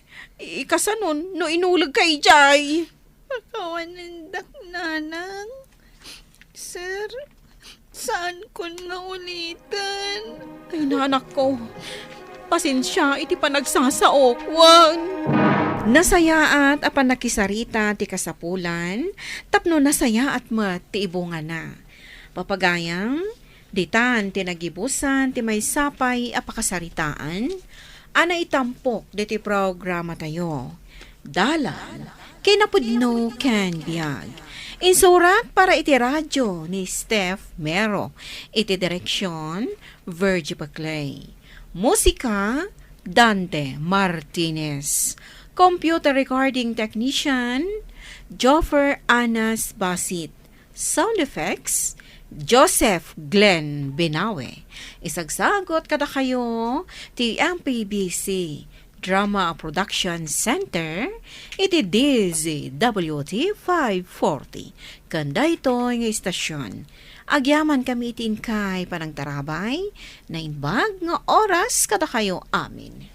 ikasanon no inulegka idiay? Pakawanendak, Nanang. Sir, saankon nga uliten. Ay, nanakko. Pasensia iti panagsasaok, wen. Nasayaat a pannakisarita ti kasapulan tapno nasayaat met ti ibungana. Papagayam, ditan ti nagibusan ti maysa pay a pakasaritaan a naitampok ditoy programatayo. Dalan Kinapudno ken Biag. Insurat para iti radio ni Steph Mero. Iti direksion, Virgie Paclay. Musika, Dante Martinez. Computer recording technician, Joffer Anas Basit. Sound effects, Joseph Glenn Binawe. Isagsagot kadakayo ti M P B C Drama Production Center iti D Z W T five forty. Ken daytoy nga istasyon, agyaman kami iti inkay panangtarabay, naimbag nga oras kadakayo amin.